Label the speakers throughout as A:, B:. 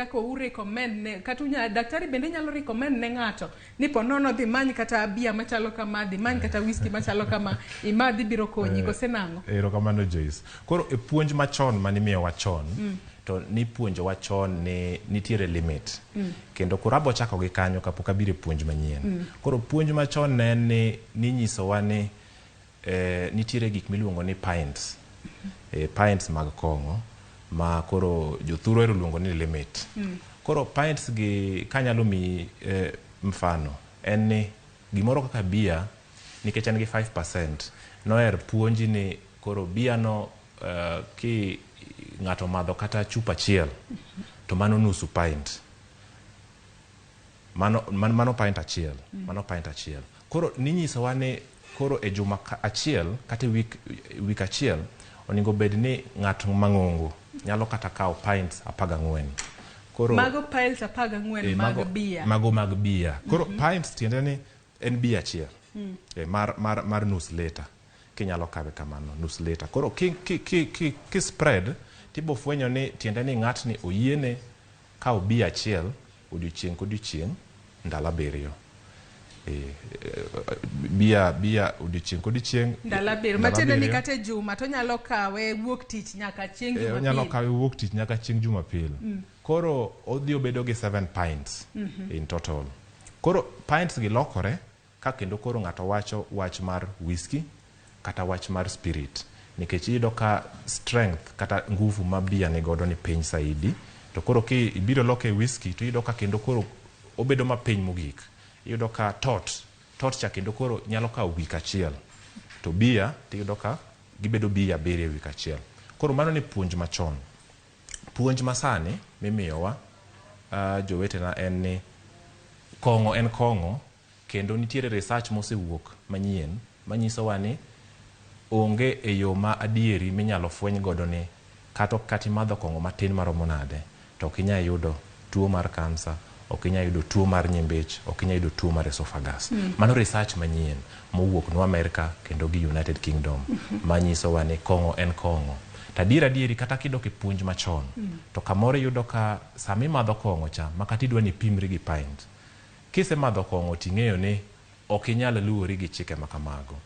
A: kaka u recommend ne kata unya daktari bende nyalo recommend ne ng'ato ni po nono dhi many kata bia machalo kama, dhi many kata whisky machalo kama, imadhi biro konyi, kose nang'o?
B: Erokamano, Joyce. Koro e puonj machon manimiyowa chon, to nipuonjowa chon ni nitiere limit. Kendo koro abo chako gi kanyo kapok abiro e puonj manyien. Koro puonj machon ne en ni ninyisowa ni nitiere gik miluongo ni pints. Pints mag kong'o ma koro jothuru ohero luongo ni limit. Koro pints gi kanyalo miyi mfano en ni gimoro kaka bia, nikech en gi 5%, noher puonji ni koro bia no, ki ng'ato madho kata chupa achiel to mano nusu pint, mano pint achiel, mano pint achiel. Koro ninyisowa ni koro e juma achiel kata e week achiel onego bed ni ng'at mang'ongo nyalo kata kawo pints 14. Koro
A: Mago pints 14 mag bia.
B: Mago mag bia. Koro pints tiende ni en bia achiel mar nus lita, kinyalo kawe kamano, nus lita. Koro ki spread tibo fwenyo ni tiende ni ng'atni oyiene kawo bia achiel odiochieng' kodiochieng' ndalo 7. Bia odiochieng' kodiochieng'
A: ndalo 7.
B: Ndalo
A: Matiende ni
B: 7.
A: Kata e juma to onyalo kawe wuok tich nyaka chieng'
B: Onyalo
A: Jumapil.
B: Kawe wuok tich nyaka chieng' Jumapil. Koro odhi obedo gi 7 pints in total. Koro pints gi lokore ka kendo koro ng'ato wacho wach mar whisky kata wach mar spirit, nikech iyudo ka strength kata nguvu ma bia ni godo ni piny saidi. To koro ki ibiro loke e whisky to iyudo ka kendo koro obedo mapiny mogik. Iyudo ka tot cha kendo koro nyalo kawo wik achiel, to bia tiyudo ka gibedo bia 7 e wik achiel. Koro mano ni puonj machon. Puonj masani mimiyowa, jowetena, en ni kong'o en kong'o, kendo nitiere research mosewuok manyien manyisowa ni onge e yo ma adieri minyalo fweny godo ni kata imadho kong'o matin maromo nade to ok inyal yudo tuo mar kansa, ok inyal yudo tuo mar nyimbich, ok inyal yudo tuo mar esophagus. Mano research manyien mowuok no America kendo gi United Kingdom manyisowa ni kong'o en kong'o. To adier adieri, kata kidok e puonj machon, to kamoro iyudo ka sama imadho kong'o cha ma kata idwa ni ipimri gi pint, kisemadho kong'o ting'eyo ni ok inyal luwori gi chike ma kamago.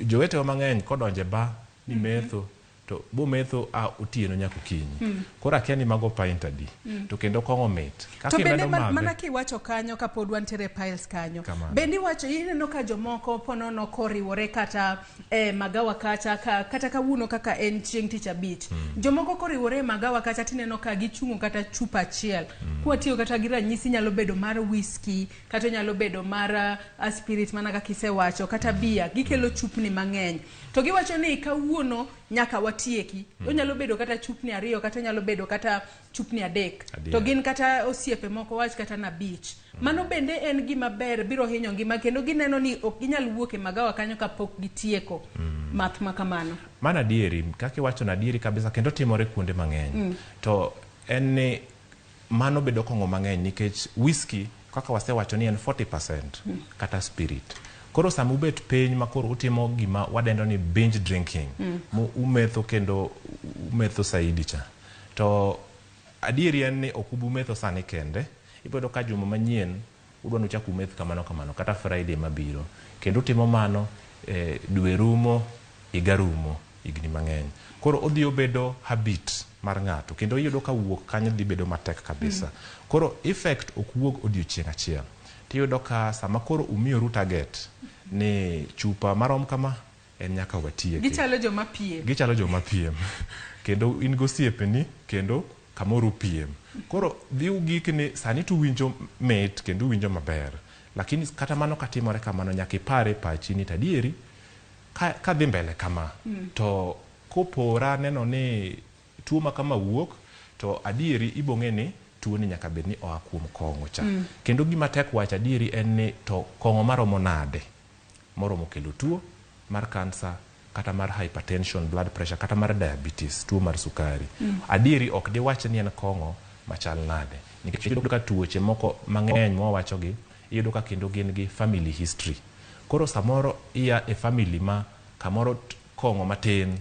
B: Jowetewa mang'eny kodonjo e bar ni metho to bometho a otieno nyaka okinyi. Koro akia ni mago pint adi. To kendo kong'o mit. Kaka
A: To bende
B: imedo madhe
A: mana kiwacho kanyo kapod wantiere e piles kanyo,
B: Kamano.
A: Bende iwacho ineno ka jomoko ponono koriwore kata e magawa kacha kata kawuono kaka en chieng' tich abich, jomoko koriwore e magawa kacha tineno ka gichung'o kata chupa achiel. Kwatiyo kata gi ranyisi, nyalo bedo mar whisky kata nyalo bedo mar spirit mana kaka isewacho, kata bia, gikelo chupni mang'eny to giwacho ni kawuono nyaka watieki. Onyalo bedo kata chupni ariyo kata onyalo bedo kata chupni 3. To gin kata osiepe moko wach kata na 5. Mano bende en gima ber biro hinyo ngima kendo gineno ni ok ginyal wuok e magawa kanyo kapok gitieko math ma kamano.
B: Mano adieri, kaka iwacho no adieri kabisa, kendo timore kuonde mang'eny. To en ni mano bedo kong'o mang'eny nikech whisky kaka wasewacho ni en 40% kata spirit. Koro sama ubet piny ma koro utimo gima wadendo ni binge drinking, umetho kendo umetho saidi cha. To adieri en ni ok ubumetho sani kende, ibiro ka juma manyien udwa nuchak umeth kamano kamano kata Friday mabiro. Kendo utimo mano dwe rumo, higa rumo, higni mang'eny. Koro odhi obedo habit mar ng'ato kendo iyudo ka wuok kanyo dhi bedo matek kabisa. Koro effect ok wuog odiochieng' achiel. Tiyudo ka sama koro umiyoru target ni chupa marom kama en nyaka watieki.
A: Gichalo joma piem.
B: Gichalo joma piem. Kendo in gosiepeni kendo kamoro upiem. Koro dhi ugik ni sani to uwinjo mit kendo uwinjo maber. Lakini kata mano katimore kamano nyaka ipar e pachi ni to adieri kadhi mbele kama to kopora neno ni tuo ma kama wuok, to adieri ibo ng'e ni tuo ni nyaka bed ni oa kuom kong'o cha. Kendo gima tek wacho adieri en ni to kong'o maromo nade moromo kelo tuo mar kansa kata mar hypertension, blood pressure, kata mar diabetes, tuo mar sukari. Adieri ok diwach ni en kong'o machal nade. Nikech iyudo ka tuoche moko mang'eny mwawachogi, iyudo ka kendo gin gi family history. Koro samoro iya e family ma kamoro kong'o matin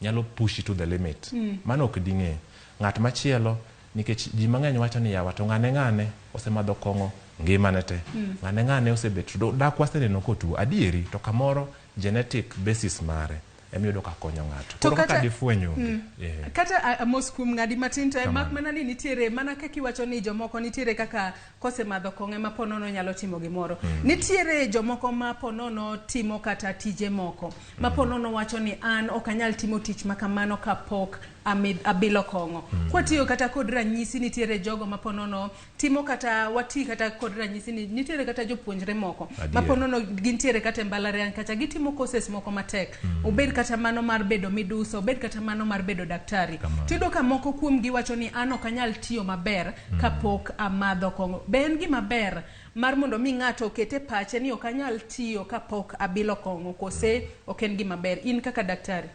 B: nyalo push to the limit. Mano ok ding'e. Ng'at machielo Nikech ji mang'eny wacho ni yawa to ng'ane ng'ane osemadho kong'o ngimane te. Ng'ane ng'ane osebet to dak waseneno kotuo. Adieri to kamoro genetic basis mare emiyudo ka konyo ng'ato.
A: To
B: Koro kaka difweny onge.
A: Kata mos kuom ng'adi matin to mak
B: Kamano.
A: mana ni nitiere mana kaka iwacho ni jomoko nitiere kaka kosemadho kong'o ema po nono nyalo timo gimoro. Nitiere jomoko ma po nono timo kata tije moko ma po nono wacho ni an ok anyal timo tich ma kamano kapok abilo kong'o. Kwatiyo kata kod ranyisi, nitiere jogo ma po nono timo kata wati kata kod ranyisi ni nitiere kata jopuonjre moko ma po nono gintiere kata e mbalariany kacha gitimo courses moko matek. Obed kata mano mar bedo midusa, obed kata mano mar bedo daktari. Tiyudo ka moko kuom gi wacho ni an ok anyal tiyo maber kapok amadho kong'o. Be en gima ber mar mondo mi ng'ato oket e pache ni ok anyal tiyo kapok abilo kong'o, kose ok en gima ber? In kaka daktari.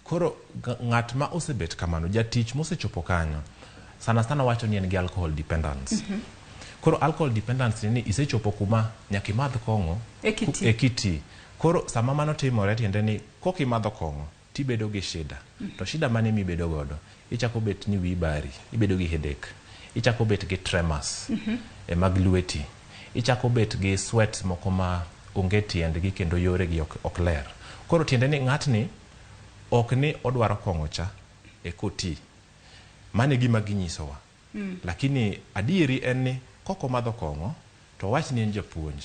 B: Koro ng'at ma osebet kamano, jatich mosechopo kanyo, sana sana wacho ni en gi alcohol dependence. Koro alcohol dependence ni isechopo kuma nyaka imadh kong'o
A: E kiti.
B: e kiti. Koro sama mano timore tiende ni kok imadho kong'o tibedo gi shida. To shida mane mibedo godo? Ichako bet ni wiyi bari, ibedo gi headache, ichako bet gi tremors e mag lweti, ichako bet gi sweats moko ma onge tiendgi kendo yoregi ok ler. Koro tiende ni ng'atni ok ni odwaro kong'o cha e koti. Mano e gima ginyisowa. Lakini adieri en ni kok omadho kong'o to wach ni en japuonj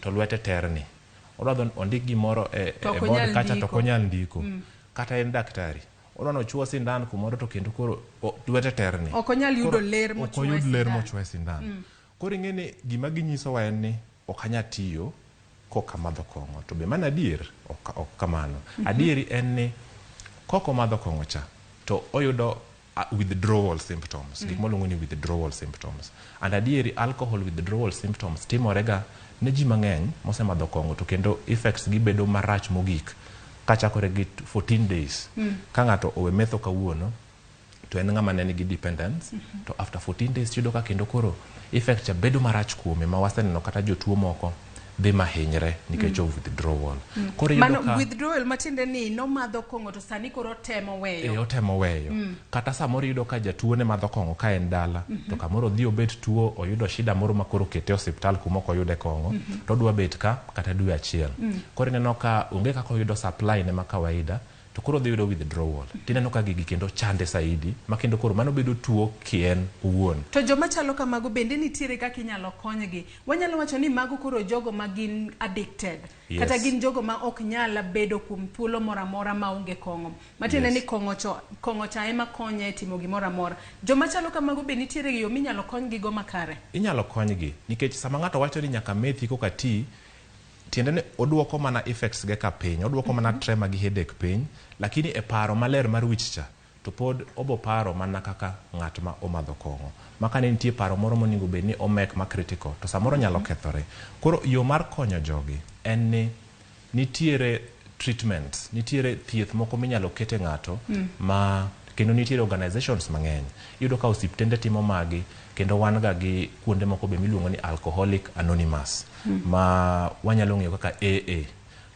B: to lwete terni. Odwa dhi ondik gimoro e
A: To ok
B: board
A: onyal
B: kacha to ok
A: ndiko.
B: onyal ndiko. Kata en daktari. Odwa nochuo sindan kumoro to kendo koro lwete terni.
A: Ok onyal yudo
B: Koro
A: ler
B: ok
A: mochuoye
B: oyud ler
A: sindan.
B: mochuoye sindan. Koro ing'e ni gima ginyisowa en ni ok anyal tiyo kok amadho kong'o. To be mano adier? Ok kamano. Adieri en ni kok omadho kong'o cha to oyudo withdrawal symptoms. Gik mwaluongo ni withdrawal symptoms. And adieri alcohol withdrawal symptoms timorega ne ji mang'eny mosemadho kong'o to kendo effects gi bedo marach mogik kachakore gi 14 days. Ka ng'ato owe metho kawuono to en ng'ama ne nigi dependence to after 14 days yudo ka kendo koro effect cha bedo marach kuome ma waseneno kata jotuo moko dhi mahinyre nikech of withdrawal. Koro iyudo
A: Mano
B: ka
A: withdrawal matiende ni nomadho kong'o to sani koro otemo weyo.
B: Otemo weyo. Kata samoro iyudo ka jatuo ne madho kong'o ka en dala to kamoro odhi obet tuo oyudo shida moro ma koro okete e osiptal kuma ok oyude kong'o to odwa bet ka kata dwe achiel. Koro ineno ka onge kaka oyudo supply ne ma kawaida to koro odhi yudo withdrawal. Tineno ka gigi kendo chande saidi ma kendo koro mano bedo tuo kien owuon.
A: To joma chalo kamago bende nitiere kaka inyalo konygi. Wanyalo wacho ni mago koro jogo ma gin addicted. Kata gin jogo ma ok nyal bedo kuom thuolo moro amora maonge kong'o. Matiende ni kong'o cha ema konye e timo gimoro amora. Joma chalo kamago be nitiere yo minyalo konygi go makare?
B: Inyalo konygi nikech sama ng'ato wacho ni nyaka methi koka ti, tiende ni oduoko mana effects ge ka piny, oduoko mana tremor gi headache piny, lakini e paro maler mar wich cha to pod obo paro mana kaka ng'at ma omadho kong'o. Ma ka ne nitie paro moro monego bed ni omek ma critical to samoro nyalo kethore. Koro yo mar konyo jogi en ni nitiere treatments, nitiere thieth moko minyalo kete ng'ato ma kendo nitiere organizations mang'eny. Iyudo ka osiptende timo magi kendo wan ga gi kuonde moko be miluongo ni Alcoholic Anonymous ma wanyalo ng'eyo kaka AA.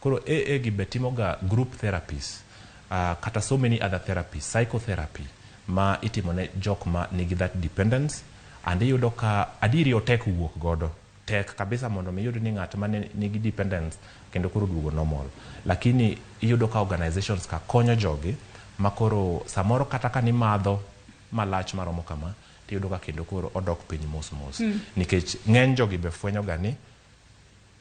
B: Koro AA gi be timo ga group therapies kata so many other therapies, psychotherapy ma itimo ne jok ma nigi that dependence and iyudo ka adieri otek wuok godo. Tek kabisa mondo mi iyud ni ng'at ma nigi dependence kendo koro oduogo normal. Lakini iyudo ka organizations ka konyo jogi ma koro samoro kata ka nimadho malach maromo kama tiyudo ka kendo koro odok piny mos mos. Nikech ng'eny jogi be fwenyo ga ni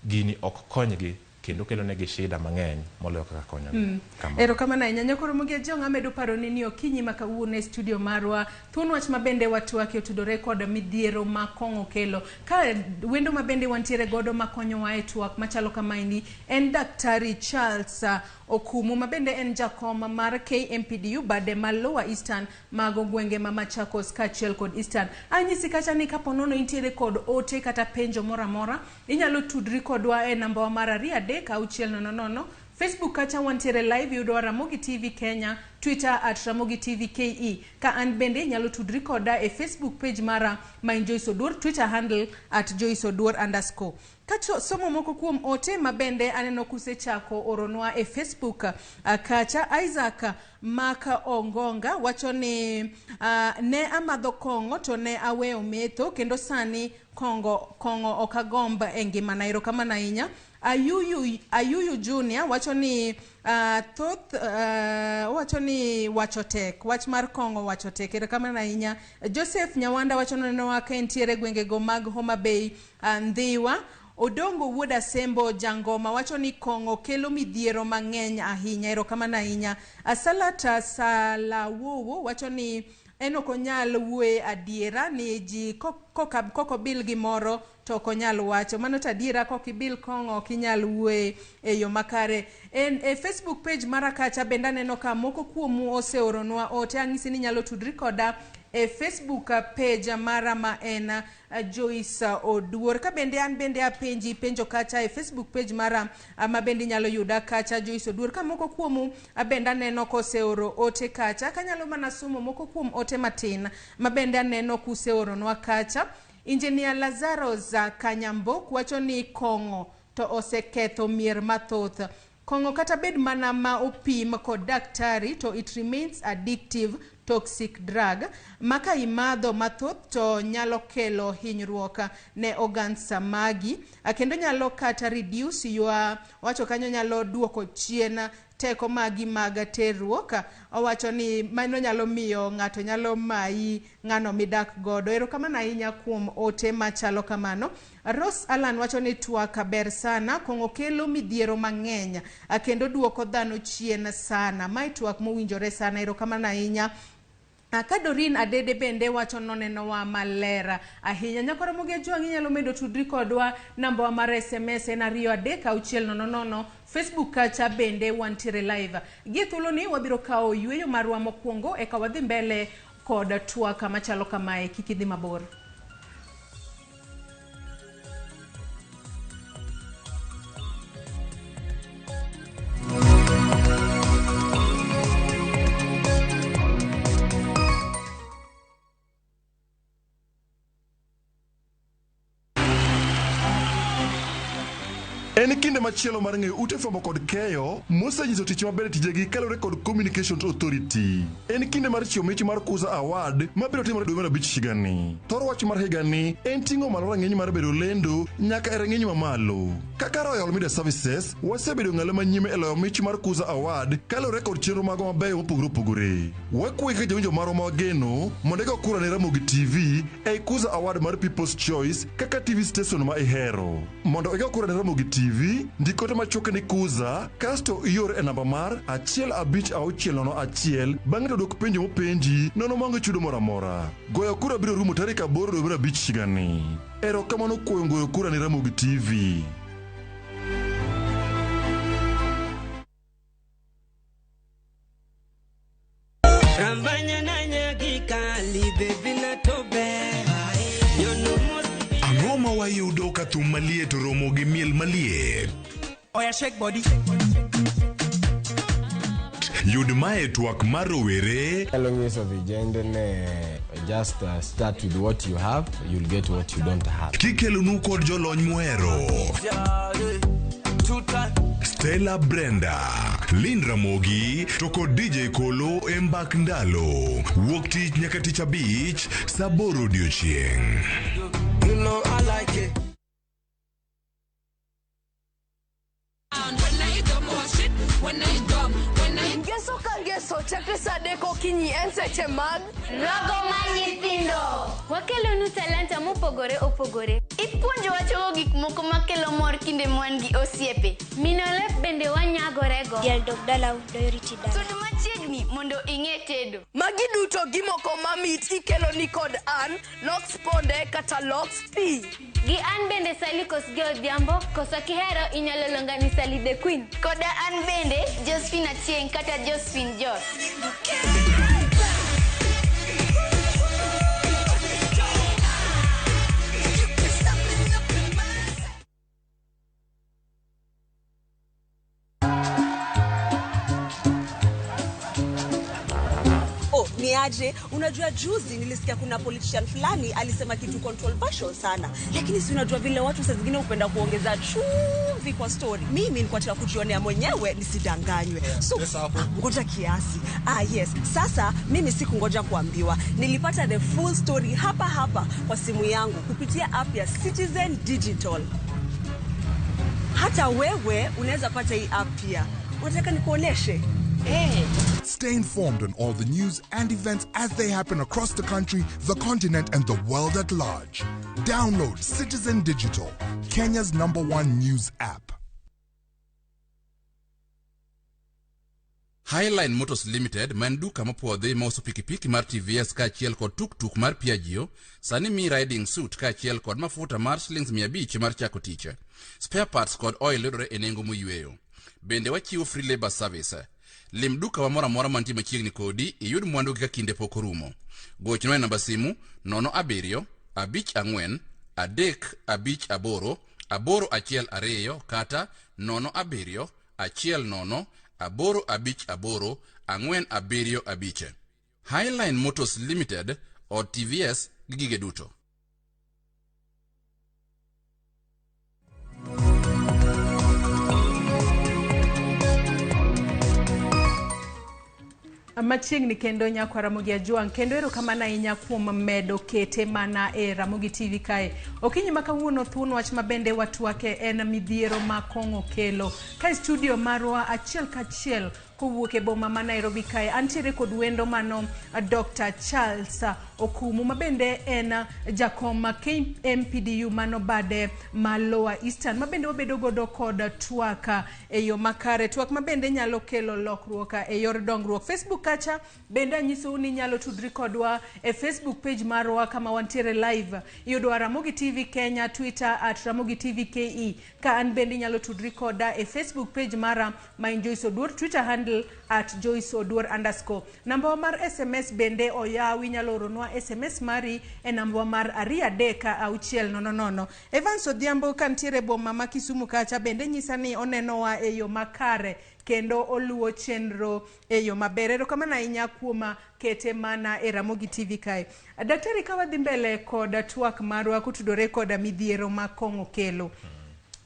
B: gini ok konygi kendo kelo negi shida mang'eny moloyo kaka konyogi. Kamano.
A: Erokamano ahinya. Nyakoro Mogi Ajong' amedo paroni ni okinyi ma kawuono e studio marwa thuon wach ma bende watwake otudore kod midhiero ma kong'o kelo. Ka wendo ma bende wantiere godo makonyowa e twak machalo kamaendi en Daktari Charles Okumu ma bende en jakom mar KMPDU bade ma Lower Eastern mago gwenge ma Machakos kaachiel kod Eastern. Anyisi kacha ni kapo nono intiere kod ote kata penjo moro amora, inyalo tudri kodwa e namba wa mar 2 3 6 0 0. Facebook kacha wantiere live, yudowa Ramogi TV Kenya. Twitter at Ramogi TV KE. Ka an bende inyalo tudri koda e Facebook page mara ma en Joyce Oduor, Twitter handle at Joyce Oduor underscore. Ka somo moko kuom ote ma bende aneno kusechako oronwa e Facebook kacha, Isaac Maka Ongonga wacho ni ne amadho kong'o to ne aweyo metho kendo sani kongo kong'o ok agomb e ngimana. Erokamano ahinya. Ayuyu, Ayuyu Junior wacho ni thoth wacho ni wacho tek, wach mar kong'o wacho tek. Erokamano ahinya. Joseph Nyawanda wacho ni onenowa ka entiere gwengego mag Homa Bay, Ndhiwa. Odongo wuod Asembo Jangoma wacho ni kong'o kelo midhiero mang'eny ahinya. Erokamano ahinya. Salata Salawowo wacho ni en ok onyal wuoye adiera ni ji kokobil gimoro to ok onyal wacho. Mano to adiera, kok ibil kong'o ok inyal wuoye e yo makare. En, e Facebook page mara kacha bende aneno ka moko kuomu oseoronwa ote. Ang'isi ni inyalo tudri koda e Facebook page mara ma en Joyce Oduor. Ka bende an bende apenji penjo kacha e Facebook page mara ma bende inyalo yuda kacha Joyce Oduor. Ka moko kuomu bende aneno koseoro ote kacha. Kanyalo mana somo moko kuom ote matin ma bende aneno kuseoronwa kacha. Engineer Lazaro Kanyambok wacho ni kong'o to oseketho mier mathoth. Kong'o kata bed mana ma opim kod daktari to it remains addictive toxic drug ma ka imadho mathoth to nyalo kelo hinyruok ne organs magi kendo nyalo kata reduce your, wacho kanyo nyalo duoko chien teko magi mag terruok. Owacho ni mano nyalo miyo ng'ato nyalo mayi ng'ano midak godo. Erokamano ahinya kuom ote machalo kamano. Rose Alan wacho ni twak ber sana, kong'o kelo midhiero mang'eny kendo duoko dhano chien sana. Mae twak mowinjore sana, erokamano ahinya. Ka Doreen Adede bende wacho nonenowa maler ahinya. Nyakora Ramogi Ajwang' inyalo medo tudri kodwa, namba wa mar SMS en 23600. Facebook kacha bende wantiere live. Gie thuoloni wabiro kawo yueyo marwa mokwongo eka wadhi mbele kod twak machalo kamae. Kik idhi mabor.
C: En kinde machielo mar ng'eyo ute fwambo kod keyo mosenyiso tich maber e tijegi kaluwore kod Communications Authority. En kinde mar chiwo mich mar Kuza Award mabiro timore dwe mar abich higani. Thor wach mar higani en ting'o malo rang'iny mar bedo lendo nyaka e rang'iny mamalo. Kaka Royal Media Services, wasebedo ng'alo manyime e loyo mich mar Kuza Award kaluwore kod chenro magwa mabeyo mopogore opogore. Wakwayi kaka jawinjo marwa ma wageno mondo igo kura ne Ramogi TV ei Kuza Award mar People's Choice kaka TV station ma ihero. Mondo igo kura ne Ramogi TV, ndik ote machuok ni Kuza kasto ior e namba mar 15601 bang'e to dwok penjo mopenji nono maonge chudo moro amora. Goyo kura biro rumo tarik 8 dwe mar abich higani. Erokamano kuom goyo kura ne Ramogi TV.
D: Ang'o ma wayudo ka thum maliet oromo gi miel maliet?
E: Oya shake body.
D: Yud mae twak mar rowere.
F: Anyalo nyiso vijende ne just start with what you have, you'll get what you don't have.
D: Kikelonu kod jolony muhero. Stella Brenda, Lynn Ramogi to kod DJ Kolo e mbak ndalo. Wuok tich nyaka tich abich saa aboro odiochieng'.
E: You know I like it.
G: Ngeso ka ngeso chakre saa adek okinyi en seche mag
H: Rogo mar nyithindo. Wakelonu talanta mopogore opogore.
I: Ipuonjowa chogo gik moko makelo mor kinde mwan gi osiepe.
H: Mino lep bende wanyagorego.
J: Diel dog dalau doyo riti dala.
I: Sud machiegni mondo ing'e tedo.
G: Magi duto gi moko mamit ikelo ni kod an Lox Ponde kata Lox P.
H: Gi an bende Sally Kosgei Odhiambo, koso kihero inyalo luonga ni Sally the Queen.
I: Koda an bende Josephine Achieng' kata Josephine Jos.
K: Niaje, unajua juzi nilisikia kuna politician fulani alisema kitu controversial sana, lakini si unajua vile watu saa zingine hupenda kuongeza chumvi kwa story. Mimi nilikuwa nataka kujionea mwenyewe nisidanganywe, so ngoja kiasi. Ah, yes. Sasa mimi sikungoja kuambiwa, nilipata the full story hapa hapa kwa simu yangu kupitia app ya Citizen Digital. Hata wewe unaweza pata hii app pia. Unataka nikuoneshe? Hey.
L: Stay informed on all the news and events as they happen across the country, the continent, and the world at large. Download Citizen Digital, Kenya's #1 news app.
M: Highline Motors Limited ma en duka mopuodhi mauso pikipiki mar TVS kaachiel kod tuktuk mar Piaggio, sani mi riding suit kaachiel kod mafuta mar shillings 500 mar chako tich. Spare parts kod oil yudore e nengo moyweyo. Bende wachiwo free labor service. Lim duka wa moro amora mantie machiegni kodi iyud mwandu gi ka kinde pok orumo. Gochnwa e namba simu 07 54 358 812 kata 07 10 858 475. Highline Motors Limited od TVS gi gige duto.
A: Machiegni kendo nyakwa Ramogi Ajwang', kendo erokamano ahinya kuom medo kete mana e Ramogi TV kae. Okinyi ma kawuono thuon wach mabende watwake en midhiero ma kong'o kelo. Kae studio marwa achiel kachiel kowuok e boma ma Nairobi kae, antiere kod wendo mano Dr. Charles Okumu mabende en jakom KMPDU mano bade ma Lower Eastern, mabende wabedo godo kod twak e yo makare, twak mabende nyalo kelo lokruok e yor dongruok. Facebook kacha bende anyisou ni nyalo tudri kodwa e Facebook page marwa kama wantiere live, iyudo Ramogi TV Kenya, Twitter at Ramogi TV KE. Ka an bende inyalo tudri koda e Facebook page mara ma en Joyce Oduor, Twitter handle at Joyce Oduor _. Namba mar SMS bende oyawi, inyalo oronwa SMS mari e namba mar 2 3 6 0 0. Evans Odhiambo kantiere boma ma Kisumu kacha bende nyisa ni onenowa e yo makare kendo oluwo chenro e yo maber. Erokamano ahinya kuom kete mana e Ramogi TV kae. Daktari, ka wadhi mbele kod twak marwa kotudore koda midhiero ma kong'o kelo.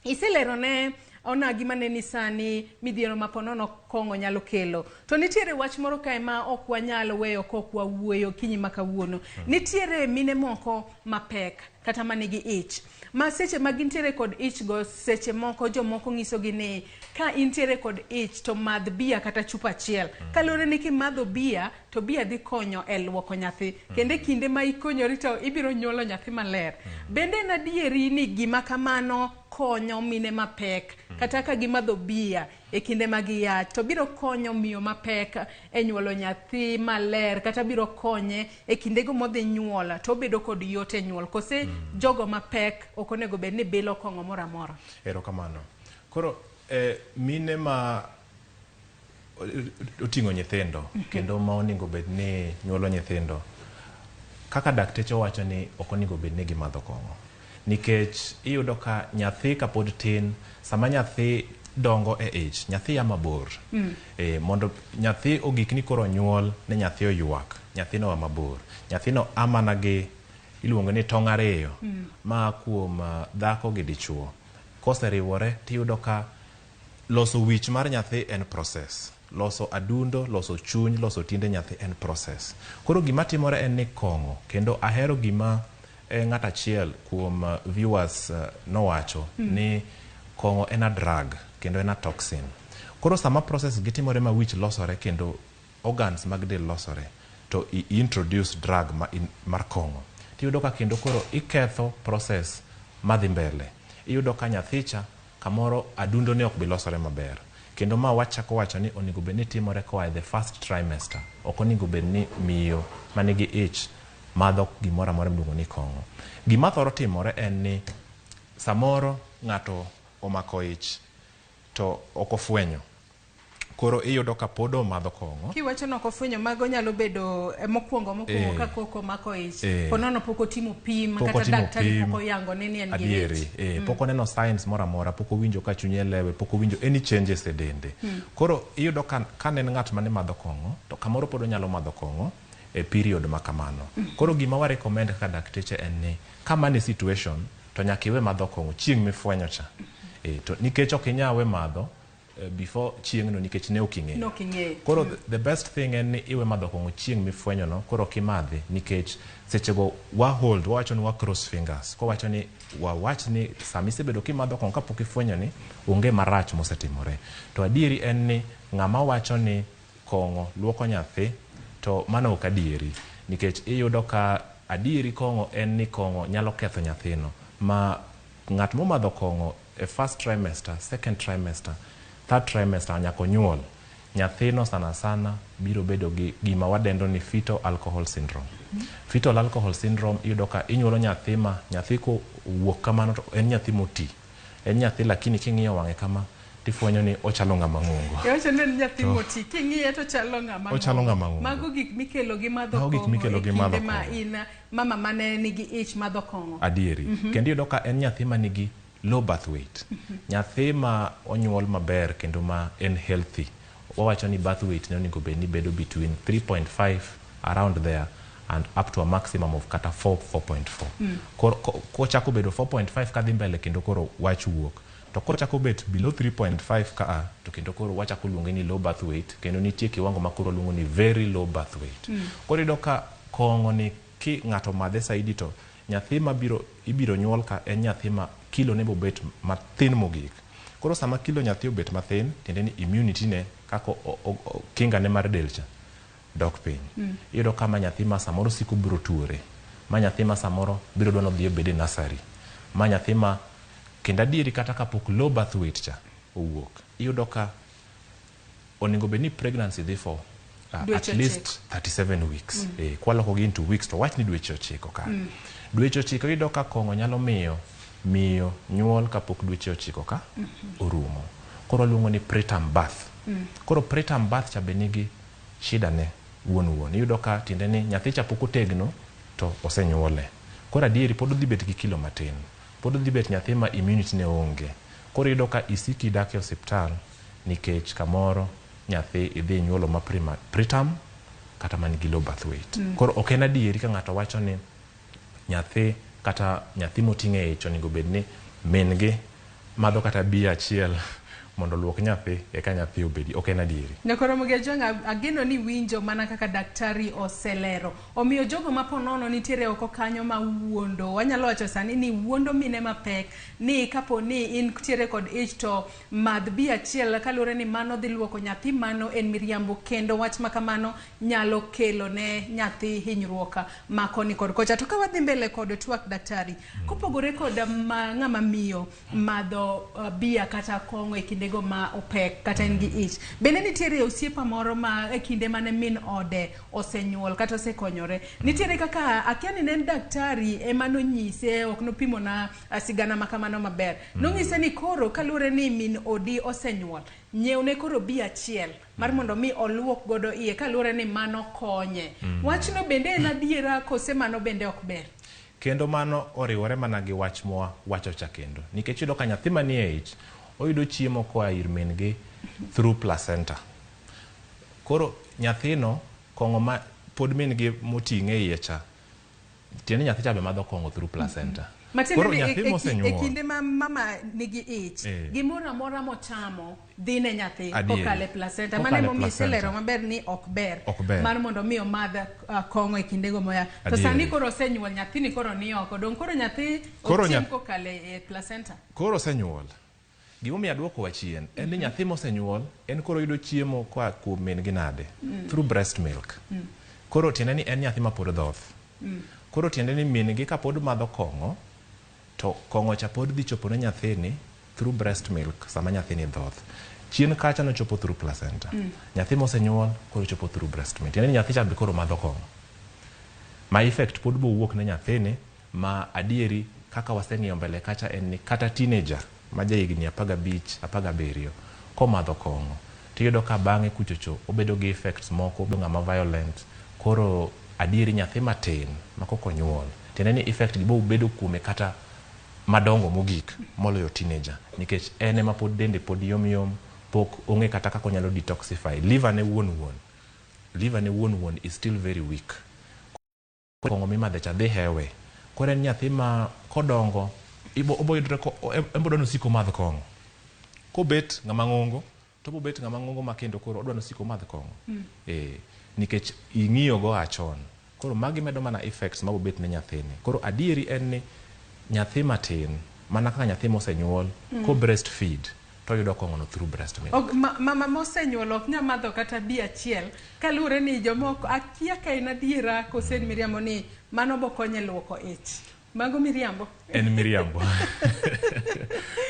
A: Iselero ne onagi maneni sani midhiero ma ponono kong'o nyalo kelo. To nitiere wach moro kae ma ok wanyal weyo kok wawuoyo kinyi ma kawuono. Nitiere mine moko mapek kata manigi ich, ma seche ma gintiere kod ich go, seche moko jomoko nyisogi ni ka intiere kod ich to madh bia kata chupa achiel. Kaluwore ni kimadho bia to bia dhi konyo e luoko nyathi. Kendo e kinde ma ikonyori to ibiro nyuolo nyathi maler. Bende en adieri ni gima kamano konyo mine mapek kata ka gimadho bia e kinde ma giyach to biro konyo miyo mapek e nyuolo nyathi maler, kata biro konye e kindego modhi nyuol to obedo kod yot e nyuol, kose jogo mapek ok onego bed ni bilo kong'o moro amora?
B: Erokamano. Koro mine ma oting'o nyithindo kendo ma onego bed ni nyuolo nyithindo, kaka dakteche owacho ni ok onego bed ni gimadho kong'o, nikech iyudo ka nyathi kapod tin, sama nyathi dongo e ich, nyathi ya mabor. Mondo nyathi ogik ni koro nyuol ne nyathi oywak, nyathino a mabor. Nyathino a mana gi iluongo ni tong' ariyo ma kuom dhako gi dichuo. Koseriwore tiyudo ka loso wich mar nyathi en process. Loso adundo, loso chuny, loso tiende nyathi en process. Koro gima timore en ni kong'o, kendo ahero gima ng'at achiel kuom viewers nowacho ni kong'o en a drug kendo en a toxin. Koro sama process gitimore ma wich losore kendo organs mag del losore, to i introduce drug mar kong'o, tiyudo ka kendo koro iketho process madhi mbele. Iyudo ka nyathicha kamoro adundo ne ok bi losore maber. Kendo ma wachako wacho ni onego bed ni timore koa e the first trimester. Ok onego bed ni miyo manigi ich madho gimoro amora miluongo ni kong'o. Gima thoro timore en ni samoro ng'ato omako ich to ok ofwenyo. Koro iyudo ka pod omadho kong'o.
A: Kiwacho ni ok ofwenyo, mago nyalo bedo mokwongo ka kok omako ich. Ponono pok otimo pim, kata daktari pok oyango ne ni en gi ich.
B: Pok oneno signs moro amora, pok owinjo ka chunye lewe, pok owinjo any changes e dende. Koro iyudo ka ne en ng'at mane madho kong'o, to kamoro pod onyalo madho kong'o, e period ma kamano. Koro gima wa recommend kaka dakteche en ni ka mano e situation to nyaka iwe madho kong'o chieng' mifwenyo cha. To nikech ok inyal we madho before chieng'no nikech ne ok ing'eyo.
A: Ne ok ing'eyo.
B: Koro the best thing en ni iwe madho kong'o chieng' mifwenyo no, koro ok imadhi nikech sechego wa hold, wawacho ni wa cross fingers. Kowacho ni wawach ni sama isebedo kimadho kong'o kapok ifwenyo ni onge marach mosetimore. To adieri en ni ng'ama wacho ni kong'o luoko nyathi to mano ok adieri, nikech iyudo ka adieri kong'o en ni kong'o nyalo ketho nyathino. Ma ng'at momadho kong'o e first trimester, second trimester, third trimester nyaka onyuol, nyathino sana sana biro bedo gi gima wadendo ni fetal alcohol syndrome. Fetal alcohol syndrome iyudo ka inyuolo nyathi ma nyathi kowuok kamano to en nyathi moti. En nyathi lakini king'iyo wang'e kama tifwenyo ni ochalo ng'ama ng'ongo.
A: Iwacho ni en nyathi moti, king'iye to chalo ng'ama
B: Ochalo ng'ama ng'ongo.
A: Mago gik mikelo gi madho
B: Mago gik
A: kong'o
B: mikelo
A: e
B: gi madho
A: kinde ma
B: kong'o.
A: in mama mane nigi ich madho kong'o.
B: Adieri. Kendo iyudo ka en nyathi ma nigi low birth weight. Nyathi ma onyuol maber kendo ma en healthy, wawacho ni birth weight ne onego bed ni bedo between 3.5 around there and up to a maximum of kata 4, 4.4. Koro kochako bedo 4.5 kadhi mbele kendo koro wach wuok. To kochako bet below 3.5 ka to kendo koro wachako luonge ni low birth weight, kendo nitie kiwango ma koro luongo ni very low birth weight. Koro iyudo ka kong'o ni ki ng'ato madhe saidi to nyathi ma biro ibiro nyuol ka en nyathi ma kilo ne bobet mathin mogik. Koro sama kilo nyathi obet mathin, tiende ni immunity ne kaka kinga ne mar del cha dok piny. Iyudo ka ma nyathi ma samoro siko biro tuore, ma nyathi ma samoro biro dwa ni odhi obed e nursery, ma nyathi ma kendo adieri kata kapok low birth weight cha owuok, iyudo ka onego bed ni pregnancy dhi for
A: Dweche
B: at least 37 weeks. Kwaloko gi into weeks to wach ni dweche 9 ka. Dweche 9 iyudo ka kong'o nyalo miyo miyo nyuol kapok dweche 9 ka orumo. Koro luongo ni preterm birth. Koro preterm birth cha be nigi shida ne wuon wuon. Iyudo ka tiende ni nyathi cha pok otegno to osenyuole. Koro adieri pod odhi bet gi kilo matin. Pod odhi bet nyathi ma immunity ne onge. Koro iyudo ka isiki dak e osiptal nikech kamoro nyathi idhi nyuolo ma preterm kata man gi low birth weight. Koro ok en adieri ka ng'ato wacho ni nyathi kata nyathi moting'o e ich onego bed ni min gi madho kata bia achiel mondo luok nyathi eka nyathi obedi. Ok en adieri.
A: Nyakoro Mugejwang', ageno ni winjo mana kaka daktari oselero. Omiyo jogo ma ponono nitiere oko kanyo ma wuondo, wanyalo wacho sani ni wuondo mine mapek ni kapo ni in tiere kod ich to madh bia achiel kaluwore ni mano dhi luoko nyathi, mano en miriambo kendo wach ma kamano nyalo kelo ne nyathi hinyruok ma koni kod kocha. To ka wadhi mbele kod twak daktari, kopogore kod ng'ama miyo madho bia kata kong'o e kindego ma opek kata en gi ich, bende nitiere osiepa moro ma e kinde mane min ode osenyuol kata osekonyore, nitiere kaka akia ni ne en daktari ema nonyise, ok nopimona sigana ma kamano maber, nonyise ni koro kaluwore ni min odi osenyuol, nyiewne koro bia achiel mar mondo mi oluok godo iye kaluwore ni mano konye. Wachno bende en adiera kose mano bende ok ber?
B: Kendo mano oriwore mana gi wach mwa wacho cha kendo. Nikech iyudo ka nyathi manie ich oyudo chiemo koa ir min gi through placenta. Koro nyathino kong'o ma pod min gi moting'e iye cha, tiende ni nyathi cha be madho kong'o through placenta.
A: Matiende
B: Koro
A: ni
B: nyathi mosenyuol.
A: e kinde ma mama nigi ich, gimoro amora mochamo dhi ne nyathi kokalo e placenta. Mano
B: Kokalo e
A: emomiyo
B: placenta.
A: iselero maber ni ok ber
B: Ok ber.
A: mar mondo mi omadh kong'o e kindego moya. To sani koro osenyuol, nyathini koro ni oko. Dong' koro nyathi ok chiem kokalo e placenta.
B: Koro osenyuol. Gimomiyo aduoko wa chien en ni nyathi mosenyuol en koro yudo chiemo koa kuom min gi nade? Through breast milk. Koro tiende ni en nyathi ma pod dhoth. Koro tiende ni min gi kapod madho kong'o, to kong'o cha pod dhi chopo ne nyathini through breast milk sama nyathini dhoth. Chien kacha nochopo through placenta. Nyathi mosenyuol koro chopo through breast milk. Tiende ni nyathi cha be koro madho kong'o. Ma effect pod bo wuok ne nyathini ma adieri kaka waseng'iyo mbele kacha en ni kata teenager ma ja higni 15, 17 komadho kong'o tiyudo ka bang'e kuchocho obedo gi effects moko, obedo ng'ama violent. Koro adieri nyathi matin ma kok onyuol, tiende ni effect gi bo bedo kuome kata madongo mogik moloyo teenager, nikech en ema pod dende pod yom yom, pok ong'e kata kaka onyalo detoxify. Liver ne wuon wuon, liver ne wuon wuon is still very weak. Kong'o mimadhe cha dhi hewe. Koro en nyathi ma kodongo ibo obo yudore ko en bo dwa ni osik omadh kong'o. Kobet ng'ama ng'ongo to obo bet ng'ama ng'ongo ma kendo koro odwa ni osik omadh kong'o. Eh, nikech ing'iyo go a chon. Koro magi medo mana effects ma bobet ne nyathini. Koro adieri en ni nyathi matin mana kaka nyathi mosenyuol ko breastfeed to oyudo kong'o no through breast milk.
A: Ok, ma, mama mosenyuolo ok nyal madho kata bia achiel kaluwore ni jomoko akia ka en adiera kose en miriambo ni mano bokonyo e luoko ich. Mago miriambo.
B: En miriambo.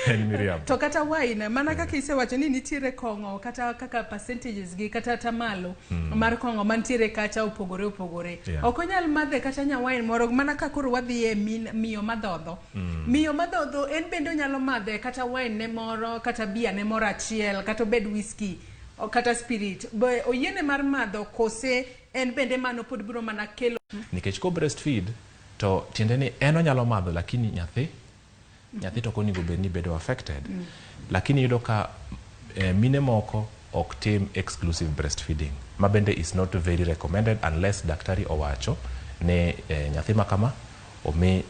B: En miriambo.
A: To kata wine mana kaka isewacho ni nitiere kong'o kata kaka percentages gi kata atamalo mar kong'o mantiere kacha opogore opogore. Ok onyal madhe kata nya wine moro mana ka koro wadhi e min, miyo madhodho. Miyo madhodho en bende onyalo madhe kata wine ne moro kata bia ne moro achiel kata obed whisky kata spirit. Be oyiene mar madho kose en bende mano pod biro mana kelo
B: Nikech ko breastfeed to tiende ni en onyalo madho lakini nyathi nyathi to ok onego bed ni bedo affected. Lakini iyudo ka mine moko ok tim exclusive breastfeeding ma bende is not very recommended unless daktari owacho ni nyathi ma kama omi